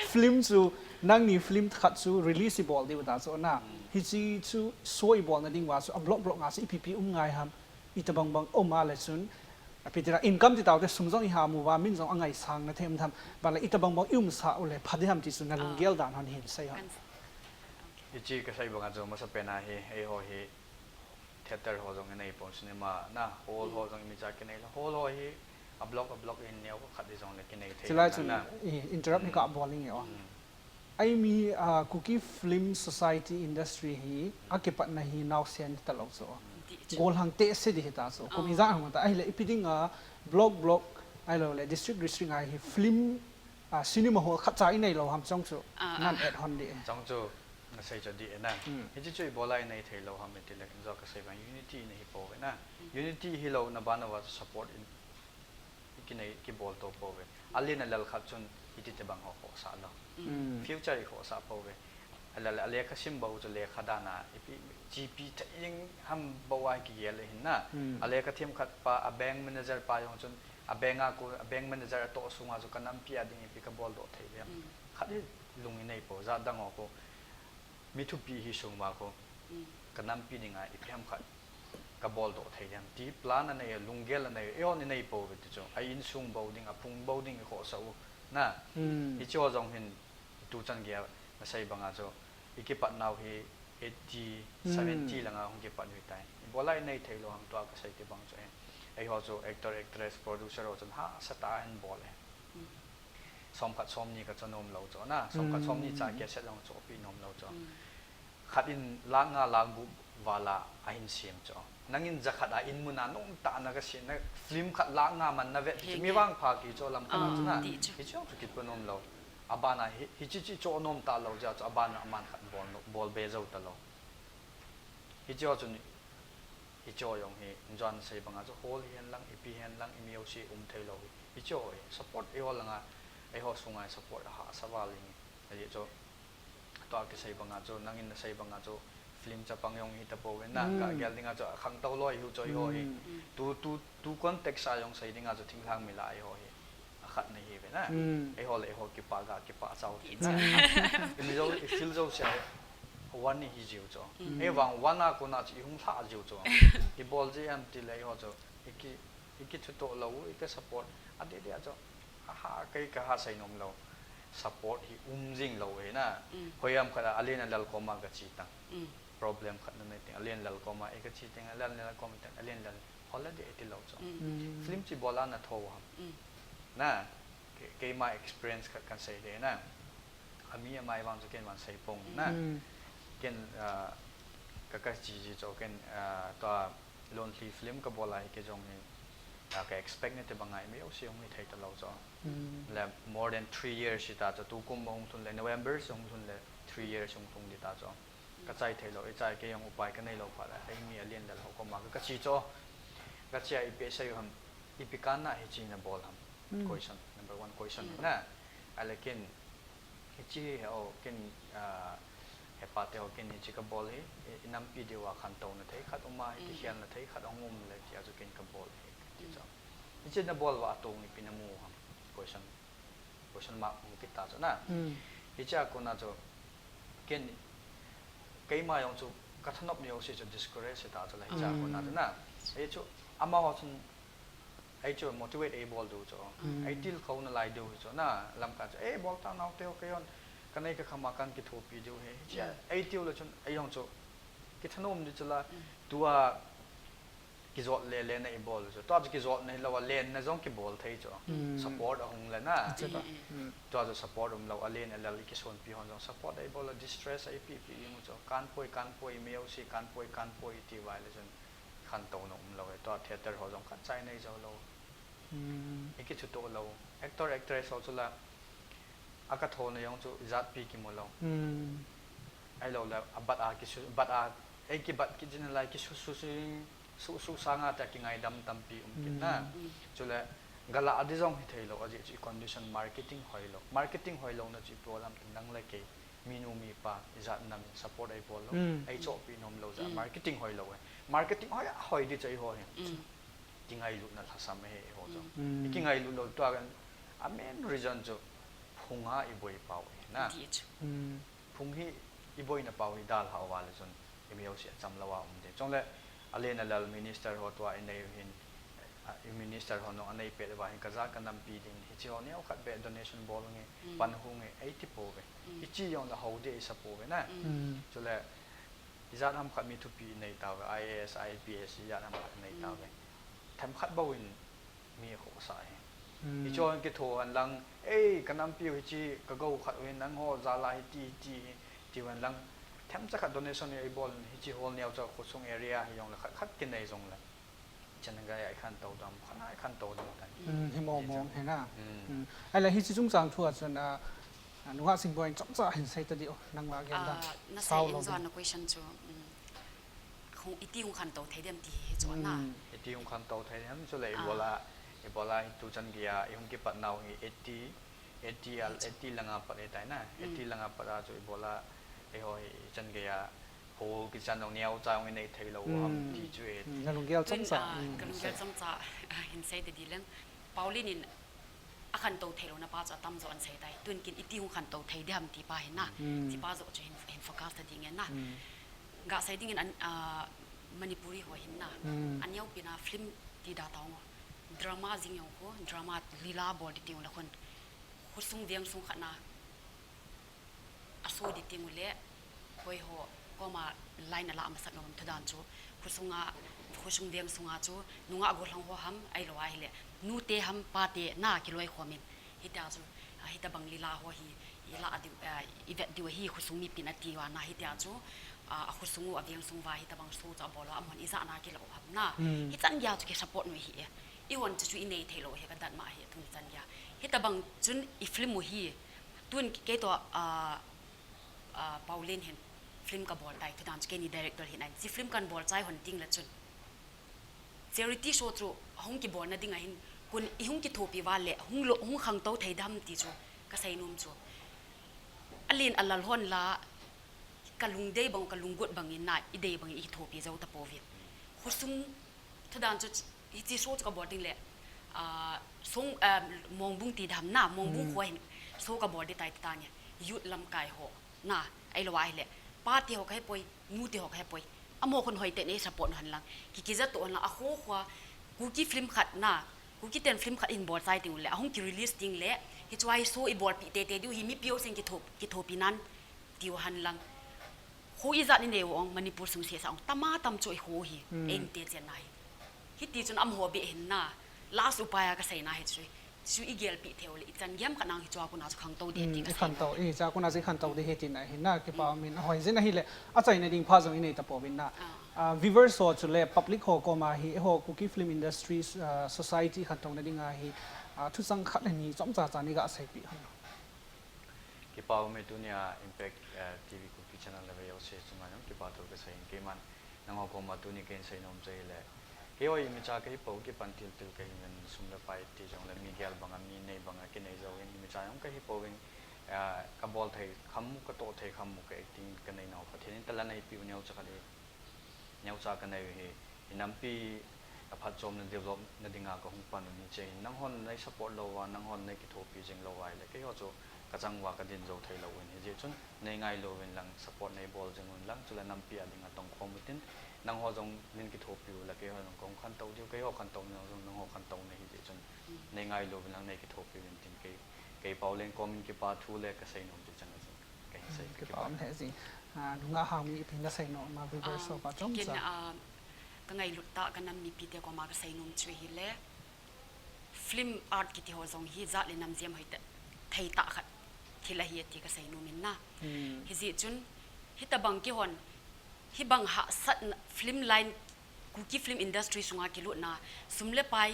Film chu nangni film khat chu release i bol diu ta chu na. Hi chi chu show i bolna ding va chu a block block nga chu ipi pi um ngai ham. Itabang bang um a le chun. Api tira income ti tau te sum jong i ha mu va min jong angai sang na them tham. Ba le itabang bang i um sa u le pha di ham ti chu na lunggel dan hon hin sei ho. Kan Hichi ka sei banga chu masa pen a hi, ei ho hi theater ho jong inei pon, cinema na, hall ho jong mi cha kinei lo. Hall ho hi a block a block in neo khat di jong le kinei thei. Chilai na, chun na. I interrupt hi ka bol ning o. Mm. Ai mi, ah, Kuki Film Society industry hi a kipatna hi nau sen ta lo chu. Ti chu. Gol hang te se di hi ta chu. Kum i jang hang ta ai le ipi dinga block block ai lo le district district ai hi film, ah, cinema hall khat cha inei lo ham chong chu. Ah, Nan et hon di. Chong chu na sei chu di na. Mm. Hichi chu ibola inei thei lo ham ti le, jo ka sei bang unity nei hi po ve na. Unity hi lo na ba na va support in kinei kibol to po ve. Ali na lal khat chun hiti te bang ho ho sa lo. Mm. Future i ho sa po ve. Ala le, ale ka sim bau chu le kha dana ipi G P te ing ham bau ai ki gel hin na. Mm. Ale ka thim khat pa a bank manager pa jong chun a bank a ku, a bank manager a to sunga chu ka nampi a ding ipi ka bol do thei le. Khat hi lung inei po, ja dang o ko. Mi thupi hi sung ma ko. Ka nampi dinga ipi ham khat ka bol do thei le. Ti plan anei, lunggel anei, e on inei po ve ti chu. Ai insung bau ding, a phung bau ding i ho sa u. Na. Mm. Hichi ho jong hin tu chan gel na sei banga chu. I kipat nau hi eighty, Mm. seventy langa hung kipat hui tai. Ibola inei thei lo ham tua ka sei ti bang chu e. Ei ho chu actor, actress, producer ho chun ha sa ta hin bol e. Som khat som ni ka cho nom lo cho na. Som khat som ni cha ke set long cho pi nom lo cho. Khat in lakh nga lakh gup vala a hin siam cho. Nangin ja khat a in mun a nom ta na ka si na film khat lakh nga man na vet. Hi mi vang pha ki cho lam khat a cho na. Hi cho chu kit pa nom lo. Abana hi, hichi chi cho nom ta lo ja cho abana man khat bol no, bol be jo ta lo. Hichi ho chun, hichi ho jong hi, njon sei banga chu hall hi hen lang, ipi hen lang, imi ho si um thei lo hi. Hichi ho hi, support i ho langa, ꯑꯩꯍꯣ ꯁꯨꯉꯥꯏ support ꯑꯍꯥ ꯁꯕꯥ ꯂꯤꯡꯉꯤ꯫ ꯍꯥꯏꯗꯤ ꯆꯣ ꯇꯣ ꯀꯤ ꯁꯩꯕ ꯉꯥ ꯆꯣ ꯅꯪ ꯏꯟꯅ ꯁꯩꯕ ꯉꯥ ꯆꯣ film ꯆꯄꯪ ꯌꯣꯡ ꯍꯤ ꯇꯄꯣ ꯒꯦ ꯅꯪ ꯒ ꯒꯦꯜ ꯗꯤꯡ ꯉꯥ ꯆꯣ ꯈꯪ ꯇꯧ ꯂꯣꯏ ꯍꯨ ꯆꯣ ꯏꯍꯣ ꯍꯤ꯫ ꯇꯨ ꯇꯨ ꯇꯨ context ꯑ ꯌꯣꯡ ꯁꯩ ꯗꯤꯡ ꯉꯥ ꯆꯣ ꯊꯤꯡ ꯂꯥꯡ ꯃꯤ ꯂꯥ ꯏꯍꯣ ꯍꯤ꯫ ꯑꯈꯠ ꯅ ꯍꯤ ꯕꯦ ꯅ꯫ ꯑꯩꯍꯣ ꯂꯩ ꯏꯍꯣ ꯀꯤꯄꯥ ꯒ ꯀꯤꯄꯥ ꯆꯥꯎ ꯊꯤꯡ ꯅ꯫ ꯏꯐꯤꯜ ꯖꯧ ꯏꯐꯤꯜ ꯖꯧ ꯁꯦ ꯋꯥꯟ ꯅꯤ ꯍꯤ ꯖꯤꯎ ꯆꯣ꯫ ꯑꯩ ꯋꯥꯡ ꯋꯥꯟ ꯑ ꯀꯣ ꯅ ꯆꯤ ꯏꯍꯨꯡ ꯂꯥ ꯖꯤꯎ ꯆꯣ꯫ ꯏꯕꯣꯜ ꯖꯤ ꯑꯦꯝ ꯇꯤ ꯂꯩ ꯏꯍꯣ ꯆꯣ꯫ ꯏꯀꯤ ꯏꯀꯤ ꯊꯨ ꯇꯣ ꯂꯧ ꯏꯀ support꯫ ꯑꯗꯤ ꯗꯤ ꯑ ꯆꯣ꯫ ꯑꯍꯥ ꯀꯩ ꯀ ꯍꯥ ꯁꯩ ꯅꯣꯝ ꯂꯧ꯫ Support ꯍꯤ ꯎꯝ ꯖꯤꯡ ꯂꯧ ꯍꯦ ꯅ꯫ ꯍꯣꯏ ꯌꯥꯝ ꯈꯔ ꯑꯂꯦꯟ ꯑꯂꯜ ꯀꯣꯃ ꯒ ꯆꯤ ꯇꯪ꯫ Problem ꯈꯠ ꯅ ꯅꯩ ꯇꯤꯡ ꯑꯂꯦꯟ ꯂꯜ ꯀꯣꯃ ꯑꯩ ꯒ ꯆꯤ ꯇꯤꯡ ꯑꯂꯦꯟ ꯂꯜ ꯀꯣꯃ ꯇꯤꯡ ꯑꯂꯦꯟ ꯂꯜ ꯍꯣꯜꯂꯗꯤ ꯑꯩ ꯇꯤ ꯂꯧ ꯆꯣ꯫ Film ꯆꯤ ꯕꯣꯂꯥ ꯅ ꯊꯣ ꯍꯝ꯫ ꯅ ꯀꯩ ꯀꯩ ꯃꯥ experience ꯈꯠ ꯀꯟ ꯁꯩ ꯗꯦ ꯅ꯫ ꯑꯃꯤ ꯑꯃ ꯏꯕꯥꯡꯁꯨ ꯀꯩ ꯃꯥ ꯁꯩ ꯄꯣꯡ ꯅ꯫ ꯀꯦꯟ ꯑ ꯀ ꯀ ꯆꯤ ꯖꯤ ꯆꯣ ꯀꯦꯟ ꯑ ꯇꯣ ꯂꯣꯟꯂꯤ film ꯀ ꯕꯣꯂꯥ ꯍꯤ ꯀꯦ ꯖꯣꯡ ꯍꯤ꯫ ꯑ ꯀ expect ꯅ ꯇꯦ ꯕꯉꯥꯏ ꯃꯤ ꯌꯧꯁꯤ ꯌꯣꯡ ꯃꯤ ꯊꯩ ꯇ ꯂꯧ ꯆꯣ꯫ ꯂ more than three years ꯁꯤ ꯇꯥ ꯆꯣ ꯇꯨ ꯀꯨꯝ ꯍꯣꯡ ꯊꯨꯟ ꯂꯦ November ꯁꯤ ꯍꯣꯡ ꯊꯨꯟ ꯂꯦ three years ꯍꯣꯡ ꯊꯨꯡ ꯗꯤ ꯇꯥ ꯆꯣ꯫ ꯀꯆꯥꯏ ꯊꯩ ꯂꯧ ꯏꯆꯥꯏ ꯀꯩ ꯌꯣꯡ ꯎꯄꯥꯏ ꯀ ꯅꯩ ꯂꯧ ꯐꯥ ꯂ ꯑꯩ ꯃꯤ ꯑꯂꯦꯟ ꯗ ꯂꯧ ꯀꯣ ꯃꯥ ꯀ ꯀꯆꯤ ꯆꯣ꯫ ꯀꯆꯤ ꯑ ꯏ ꯄꯦ ꯁꯩ ꯍꯝ ꯏ ꯄꯤ ꯀꯥꯟ ꯅ ꯍꯤ ꯆꯤ ꯅ ꯕꯣꯜ ꯍꯝ꯫ Question number one question ꯍꯤ ꯅ꯫ ꯑ ꯂꯦꯀꯤꯟ ꯍꯤ ꯆꯤ ꯍꯤ ꯑꯣ ꯀꯤꯟ ꯑ ꯍꯦ ꯄꯥ ꯇꯦ ꯍꯣ ꯀꯤꯟ ꯍꯤ ꯆꯤ ꯀ ꯕꯣꯜ ꯍꯤ꯫ ꯏ ꯅꯝ ꯄꯤ ꯗꯤ ꯋꯥ ꯈꯟ ꯇꯧ ꯅ ꯊꯩ ꯈꯠ ꯎꯃ ꯍꯤ ꯇꯤ ꯈꯦꯜ ꯅ ꯊꯩ ꯈꯠ ꯑꯉꯨꯝ ꯂꯩ ꯆꯤ ꯑ ꯆꯨ ꯀꯤꯟ ꯀ ꯕꯣꯜ ꯍꯤ꯫ ꯆꯤ ꯆꯣ꯫ ꯏꯆꯦꯅ ꯕꯣꯜ ꯋꯥ ꯑꯇꯣꯡ ꯅꯨꯄꯤꯅ ꯃꯨ ꯍꯝ꯫ Question꯫ Question mark ꯃꯨ ꯀꯤꯇꯥ ꯆꯣ ꯅ꯫ ꯏꯆꯥ ꯀꯣꯅ ꯆꯣ꯫ ꯀꯦꯟ ꯀꯩꯃꯥ ꯌꯣꯡ ꯆꯣ ꯀꯊꯅꯣꯞ ꯅꯤꯌꯣ ꯁꯤ ꯆꯣ discourage ꯁꯤ ꯇꯥ ꯆꯣ ꯂ ꯏꯆꯥ ꯀꯣꯅ ꯆꯣ ꯅ꯫ ꯑꯩ ꯆꯣ ꯑꯃ ꯍꯣ ꯁꯨꯝ ꯑꯩ ꯆꯣ motivate ꯑꯩ ꯕꯣꯜ ꯗꯨ ꯆꯣ꯫ ꯑꯩ ꯇꯤꯜ ꯈꯧꯅ ꯂꯥꯏ ꯗꯨ ꯆꯣ ꯅ ꯂꯝ ꯀꯥ ꯆꯣ ꯑꯦ ꯕꯣꯜ ꯇꯥ ꯅꯥꯎ ꯇꯦ ꯀꯩ ꯌꯣꯟ ꯀꯅꯩ ꯀ ꯈꯃꯥ ꯀꯟ ꯀꯤ ꯊꯣꯛꯄꯤ ꯗꯨ ꯍꯦ꯫ ꯏꯆꯥ ꯑꯩ ꯇꯤꯜ ꯂ ꯆꯣ ꯑꯩ ꯌꯣꯡ ꯆꯣ ꯀꯤꯊꯅꯣꯝ ꯗꯤ ꯆꯣ ꯂ ꯇꯨ ꯑ ꯀꯤꯖꯣꯠ ꯂꯦ ꯂꯦꯟꯅ ꯏꯕꯣꯜ ꯆꯣ꯫ ꯇꯣ ꯀꯤꯖꯣꯠ ꯅ ꯂꯧ ꯂꯦꯟꯅ ꯖꯣꯡ ꯀꯤꯕꯣꯜ ꯊꯩ ꯆꯣ꯫ Support ꯑꯍꯨꯝ ꯂꯦꯅ꯫ ꯇꯣ support ꯑꯍꯨꯝ ꯂꯧ ꯑꯂꯦꯟ ꯑꯂꯜ ꯀꯤꯁꯣꯟ ꯄꯤ ꯍꯣꯟ ꯖꯣꯡ support ꯑꯩ ꯕꯣꯜ distress ꯑꯩ ꯄꯤ ꯄꯤ ꯌꯨꯝ ꯆꯣ꯫ ꯀꯥꯟ ꯄꯣꯏ ꯀꯥꯟ ꯄꯣꯏ ꯃꯌꯧ ꯁꯤ ꯀꯥꯟ ꯄꯣꯏ ꯀꯥꯟ ꯄꯣꯏ ꯇꯤ ꯚꯥꯏ ꯂꯦ ꯆꯣ꯫ ꯈꯟ ꯇꯧꯅ ꯑꯍꯨꯝ ꯂꯧ ꯇꯣ theater ꯍꯣ ꯖꯣꯡ ꯈꯠ ꯆꯥꯏ ꯅꯩ ꯖꯧ ꯂꯧ꯫ ꯏꯀꯤ ꯆꯨ ꯇꯣ ꯂꯧ꯫ Actor actress ꯍꯣ ꯆꯣ ꯂ ꯑꯀ ꯊꯣ ꯅ ꯌꯣꯡ ꯆꯣ ꯏꯖꯥꯠ ꯄꯤ ꯀꯤ ꯃꯣ ꯂꯧ꯫ ꯑꯩ ꯂꯧ ꯂ ꯑꯕꯠ ꯑ ꯀꯤꯁꯨ ꯕꯠ ꯑ ꯑꯩ ꯀꯤ ꯕꯠ ꯀꯤ ꯖꯤꯅ ꯂꯥꯏ ꯀꯤꯁꯨ ꯁꯨ ꯁꯨ ꯁꯨ ꯁꯨ ꯁꯥ ꯉꯥ ꯇ ꯀꯤ ꯉꯥꯏ ꯗꯝ ꯇꯝ ꯄꯤ ꯎꯝ ꯀꯤ ꯅ꯫ ꯆꯨ ꯂ Gala adi zong hi thei lo, aji chi condition marketing hoi lo. Marketing hoi lo na chi problem tu nang le kei, mi nu mi pa, ijat nam support ei bol lo. Mm. Ei cho pi nom lo ja, Mm. marketing hoi lo e. Marketing hoi, hoi di chai ho hi. Mm. Ki ngai lu na lhasam e ho jo. Mm. Mm. Ki ngai lu lo tua kan, a main reason chu phunga i boi pau e na. Di chu. Mm. Phung hi i boina pau hi dal hau wa le chun i miau si a cham lo wa um de. Chong le a le na lal minister ho tua i nei hin, a, i minister ho nong a nei pet wa hin ka za ka nam pi ding hi chi ho neo khat be donation bol nge, Mm. pan hu nge, ei ti po ve. Mm. I chi yong la hau de i sa po ve na. Mm. Mm. Chu le i zat ham khat mi thu pi nei tau ve, I A S, I P S, i zat ham khat nei tau ve. Them khat bau in mi ho sa he. Mm. I chon ki tho an lang, ei, ka nam piu hi chi, ka go khat win nang ho, za la hi ti, ti, ti wan lang. Them cha khat donation i bol hi chi hol neo cha khosung area hi yong la khat khat ki nei zong la. Chan ga ya i khan tau dam, khan ai khan tau dam tan. Mm, hi mo Hi mo chang. he na. Mm. Mm. Ai la hi chi chung chang thu a chun a, a, nunga sing boin chom cha hin sei ta di o, nang ma gen da. Ah, na Sau sai lo in zuan dam. Na question chu, mm, hung, i ti hung khan to thei dem ti hi chu na. Mm. I ti hung khan tau thei dem chu le i Ah. bola, i bola hi tu chan gia, i hung ki pat nau hi eighty, eighty al, Eighty. eighty langa pat e tai na. Mm. Eighty langa pat a chu i bola, e ho hi chan gia, ho ki chan nong neo cha hung i nei thei lo Mm. ham ti chu e. Mm, na lung gel chom Tun, cha. ah, Mm. ka lung gel chom cha, ah, hin sei te di leng. Pauline in a khan to thei lo na pa chu a tam zo an sei tai. Tun kin i ti hung khan to thei di ham ti pa hin na. Mm. Ti pa zo chu hin, hin focus ta di ngen na. Mm. Ga sai ding in an, ah, Manipuri ho hin na. Mm. An yau pi na film ti da tau ngo. Drama zing yong ko, drama lila bol di ti yong la khun. Khosung veng sung khat na. A so di ting u le, koi ho, koma line a la a masak ngam thu dan chu, khosung a, khosung veng sung a chu, nunga go hlang ho ham, ai lo a hi le, nu te ham, pa te na ki loi khomin, hi ta chu, a, hi ta bang lila ho hi, i la a diu, a, i vet diu hi, khosung mi pin a ti wa na hi ta chu, a, a khosung u a veng sung va hi ta bang so cha bol a mon i za na ki lo ham na. Mm. Hi chan gia chu ki support nu hi e. I wan chu chu i nei thei lo hi ka dat ma hi tu ni chan gia. Hi ta bang chun i film u hi, Tun kei to, ah, ah, Pauline hin film ka bol tai thu dan chu kei ni director hin ai. Chi film kan bol chai hon ting la chun. Charity show chu hong ki bol na ding a hin Kun i hung kithopi va le, hung lo, hung khangtou thei dam ti chu, ka seinom chu. A lien a lal hon la, ka lungdei bang, ka lunggut bang in na, i dei bang i kithopi zo ta pouvin. Khosung, thudan chu, hichi show chu ka bol ding le, ah, song, ah, Mongbung ti dam na, Mongbung khua hin, show ka bol di tai ti ta nge, youth lamkai ho, na, ai lo ai le, pa ti ho ka he poi, nu ti ho ka he poi. Amo khon hoi te nei support han lang. Ki ki za to han lang, a kho khua, Kuki film khat na, Kuki ten film khat in bol sai ting le, a hung ki release ting le, hi chua hi show i bol pi te te diu hi mi pio sing ki thop, ki thopi nan, tiu han lang. Ho i zat ni ne ong, Manipur sung se sa ong, tama tam chu i ho hi, eng te chen na hi. Hi ti chun am ho be hin na, last upaya ka sei na hi chu. Chu i gel pi theu le, i chan giam ka nang hi chua ku na chu khangtou de ti ka sei. Khangtou, i cha ku na si khangtou de hi ti na hi na, ki pa min, hoi zin na hi le, a chai na ding pha zong i nei ta po bin na. Ah, viewers ho chu le, public ho koma hi, ho Kuki Film Industries, ah, Society khangtou na ding a hi, ah, thu sang khat ni chom cha cha ni ga sei pi han. Kipa um e tunia Impact, eh, T V Kuki channel le ve yo se chunga yong kipa thu ka sei keiman nangho koma tuni ken seinom chei le. Kei ho i micha kei po kipan til til kei hin sum le pai ti jong le mi gel banga mi nei banga kei nei jo hin i micha yong kei po in, eh, ka bol thei kham mu ka to thei kham mu ka acting ka nei nau Pathen in tala nei pi u neo cha ka le. Neo cha ka nei u hi, i nampi a phatchomna develop na dinga ka hung pan u ni che hin, nanghon nei support lo va, nanghon nei kithopi jing lo va le, kei ho chu ka chang va ka din zo thei lo in hi ji chun, nei ngai lo vin lang support nei bol jing un lang, chule nampi a dinga tong khom u tin, nangho jong nin kithopi u le, kei ho jong kong khantou diu, kei ho khantou na jong nangho khantou na hi ji chun, nei ngai lo vin lang nei kithopi vin tin kei, kei pau leng komin kipa thu le ka sei nom ti chang a jing. Ka hin sei ka kipa. Kipa um he jing. Ah, nunga hang mi ipi na sei nom ma viewers ho pa chom cha. Ken, ah, ka ngailut ta ka nam mipi te koma ka seinom chu hi le, film art kiti ho jong hi jat le nam jem hoi te thei ta khat thil a hi ti ka seinom in na. Hi ji chun, hi ta bang ki hon, hi bang hahsat na, film line, Kuki film industry sunga kilut na, sum le pai,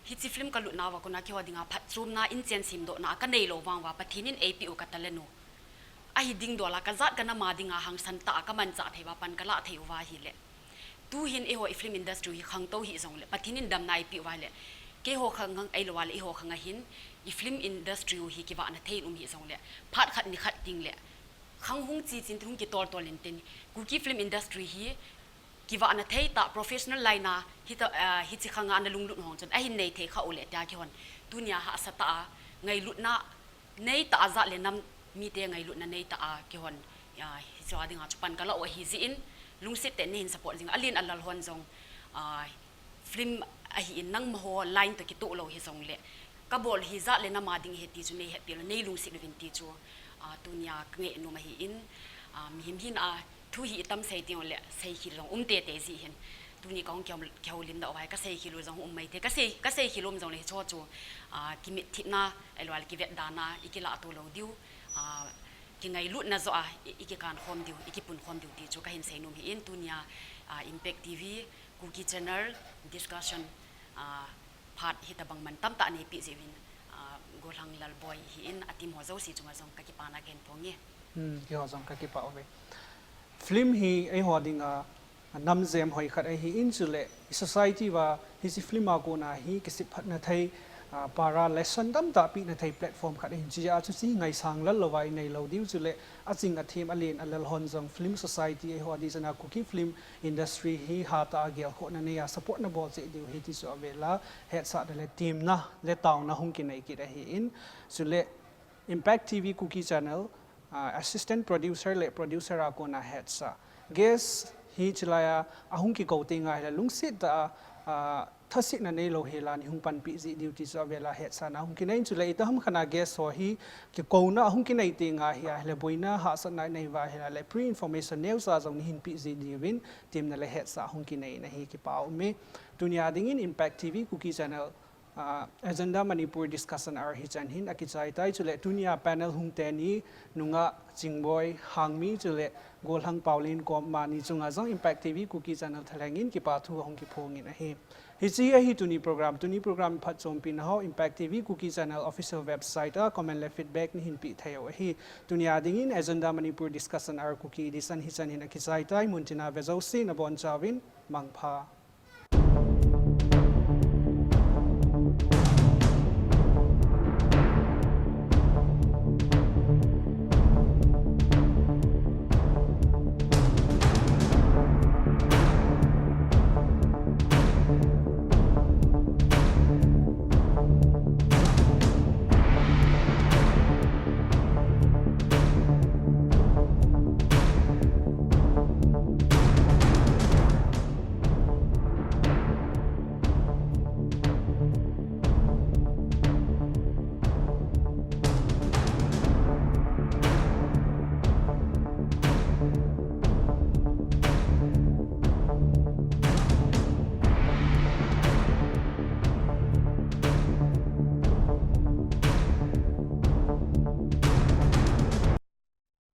hi chi film ka lut na va kuna ki ho dinga phatchomna in chen sim do na ka nei lo vang va Pathen in ei pi u ka talent u. A hi ding do la ka jat ka nam a dinga hangsan ta ka man cha thei va pan ka la thei u va hi le. Tu hin eiho i film industry hi khangtou hi jong le, Pathen in damna i pi u va le. Keiho khang ngang ei lo a le eiho khang a hin, i film industry u hi kivahna thei in um hi zong le, phat khat ni khat ting le, khang hung chi chin tin hung kitol tol in tin, Kuki film industry hi kivahna thei ta professional line a, hi ta, ah, hi chi khang a na lunglut hong chun, a hin nei thei kha u le tia kihon, tunia hahsa ta a, ngailutna nei ta a zat le nam mite ngailutna nei ta a kihon, ah, hi chua ding a chu pan ka la u ahi zi in, lungsit te ni hin support zing a lin a lal hon zong, ah, film ahi in nang maho line to kitu lo hi zong le, ka bol hi zat le nama ding he ti chu nei he pi lo nei lungsit lo vin ti chu, ah, tunia ka ngei num ahi in, ah, mihim hin a thu hi i tam sei ti le, sei hi zong um te te zi hin. Tuni ka hong kihau, kihau lim da o hai, ka sei hi lo zong um mai te, ka sei, ka sei hi lo um zong le hi cho chu, ah, kimit thit na, ai lo al kivet da na, i kila tu lo diu, ah, kingailut na zo a, i, i kikan khom diu, i kipun khom diu ti chu ka hin sei num hi in tunia, ah, Impact T V, Kuki Channel, discussion, ah, phat hi ta bang man tam ta nei pi zi vin, ah, Golang Lalboi hi in a team ho zo si chunga zong ka kipana gen pong e. Hmm, keiho zong ka kipa u ve. Film hi eiho ding a, a nam zem hoi khat ahi in chu le, i society va hi si film a kona hi kisip phat na thei, ah, para lesson tam ta pi na thei platform khat ahi in chu a chu si ngai sang lal lo vai nei lo diu chu le, a ching a thim a lin a lal hon zong film society eiho di zana Kuki film industry hi ha ta a gel kho na nei a support na bol che diu hi ti chu a ve la, het sa da le team na, le tau na hung kinei kit ahi in, chu le, Impact T V Kuki Channel, ah, assistant producer le producer a kona het sa. Guest hi chilai a, a hung kikou te ngai la lungsit ta a, ah, thasit na nei lo hi la ni hung pan pi zi diu ti chu a ve la het sa na hung kinei chu le i ta ham khana guest ho hi kikou na a hung kinei te ngai hi a le boina hahsat na nei va hi la le pre information neu sa zong ni hin pi zi diu vin team na le het sa hung kinei na hi kipa u me. Tunia ding in Impact T V Kuki Channel, ah, Agenda Manipur Discussion Hour hi chan hin a kichai tai chu le tunia panel hung te ni nunga Chingboi Hangmi chu le Golang Paulin Kom ma ni chunga zong Impact T V Kuki Channel thaleng in kipa thu hung kiphong in ahi. Hi chi ahi tuni program, tuni program phat chom pi na ho Impact T V Kuki Channel official website a comment le feedback ni hin pi thei u ahi. Tunia ding in Agenda Manipur Discussion Hour Kuki edition hi chan hin a kichai tai mun tina ve zo si na bon chau vin mangpha.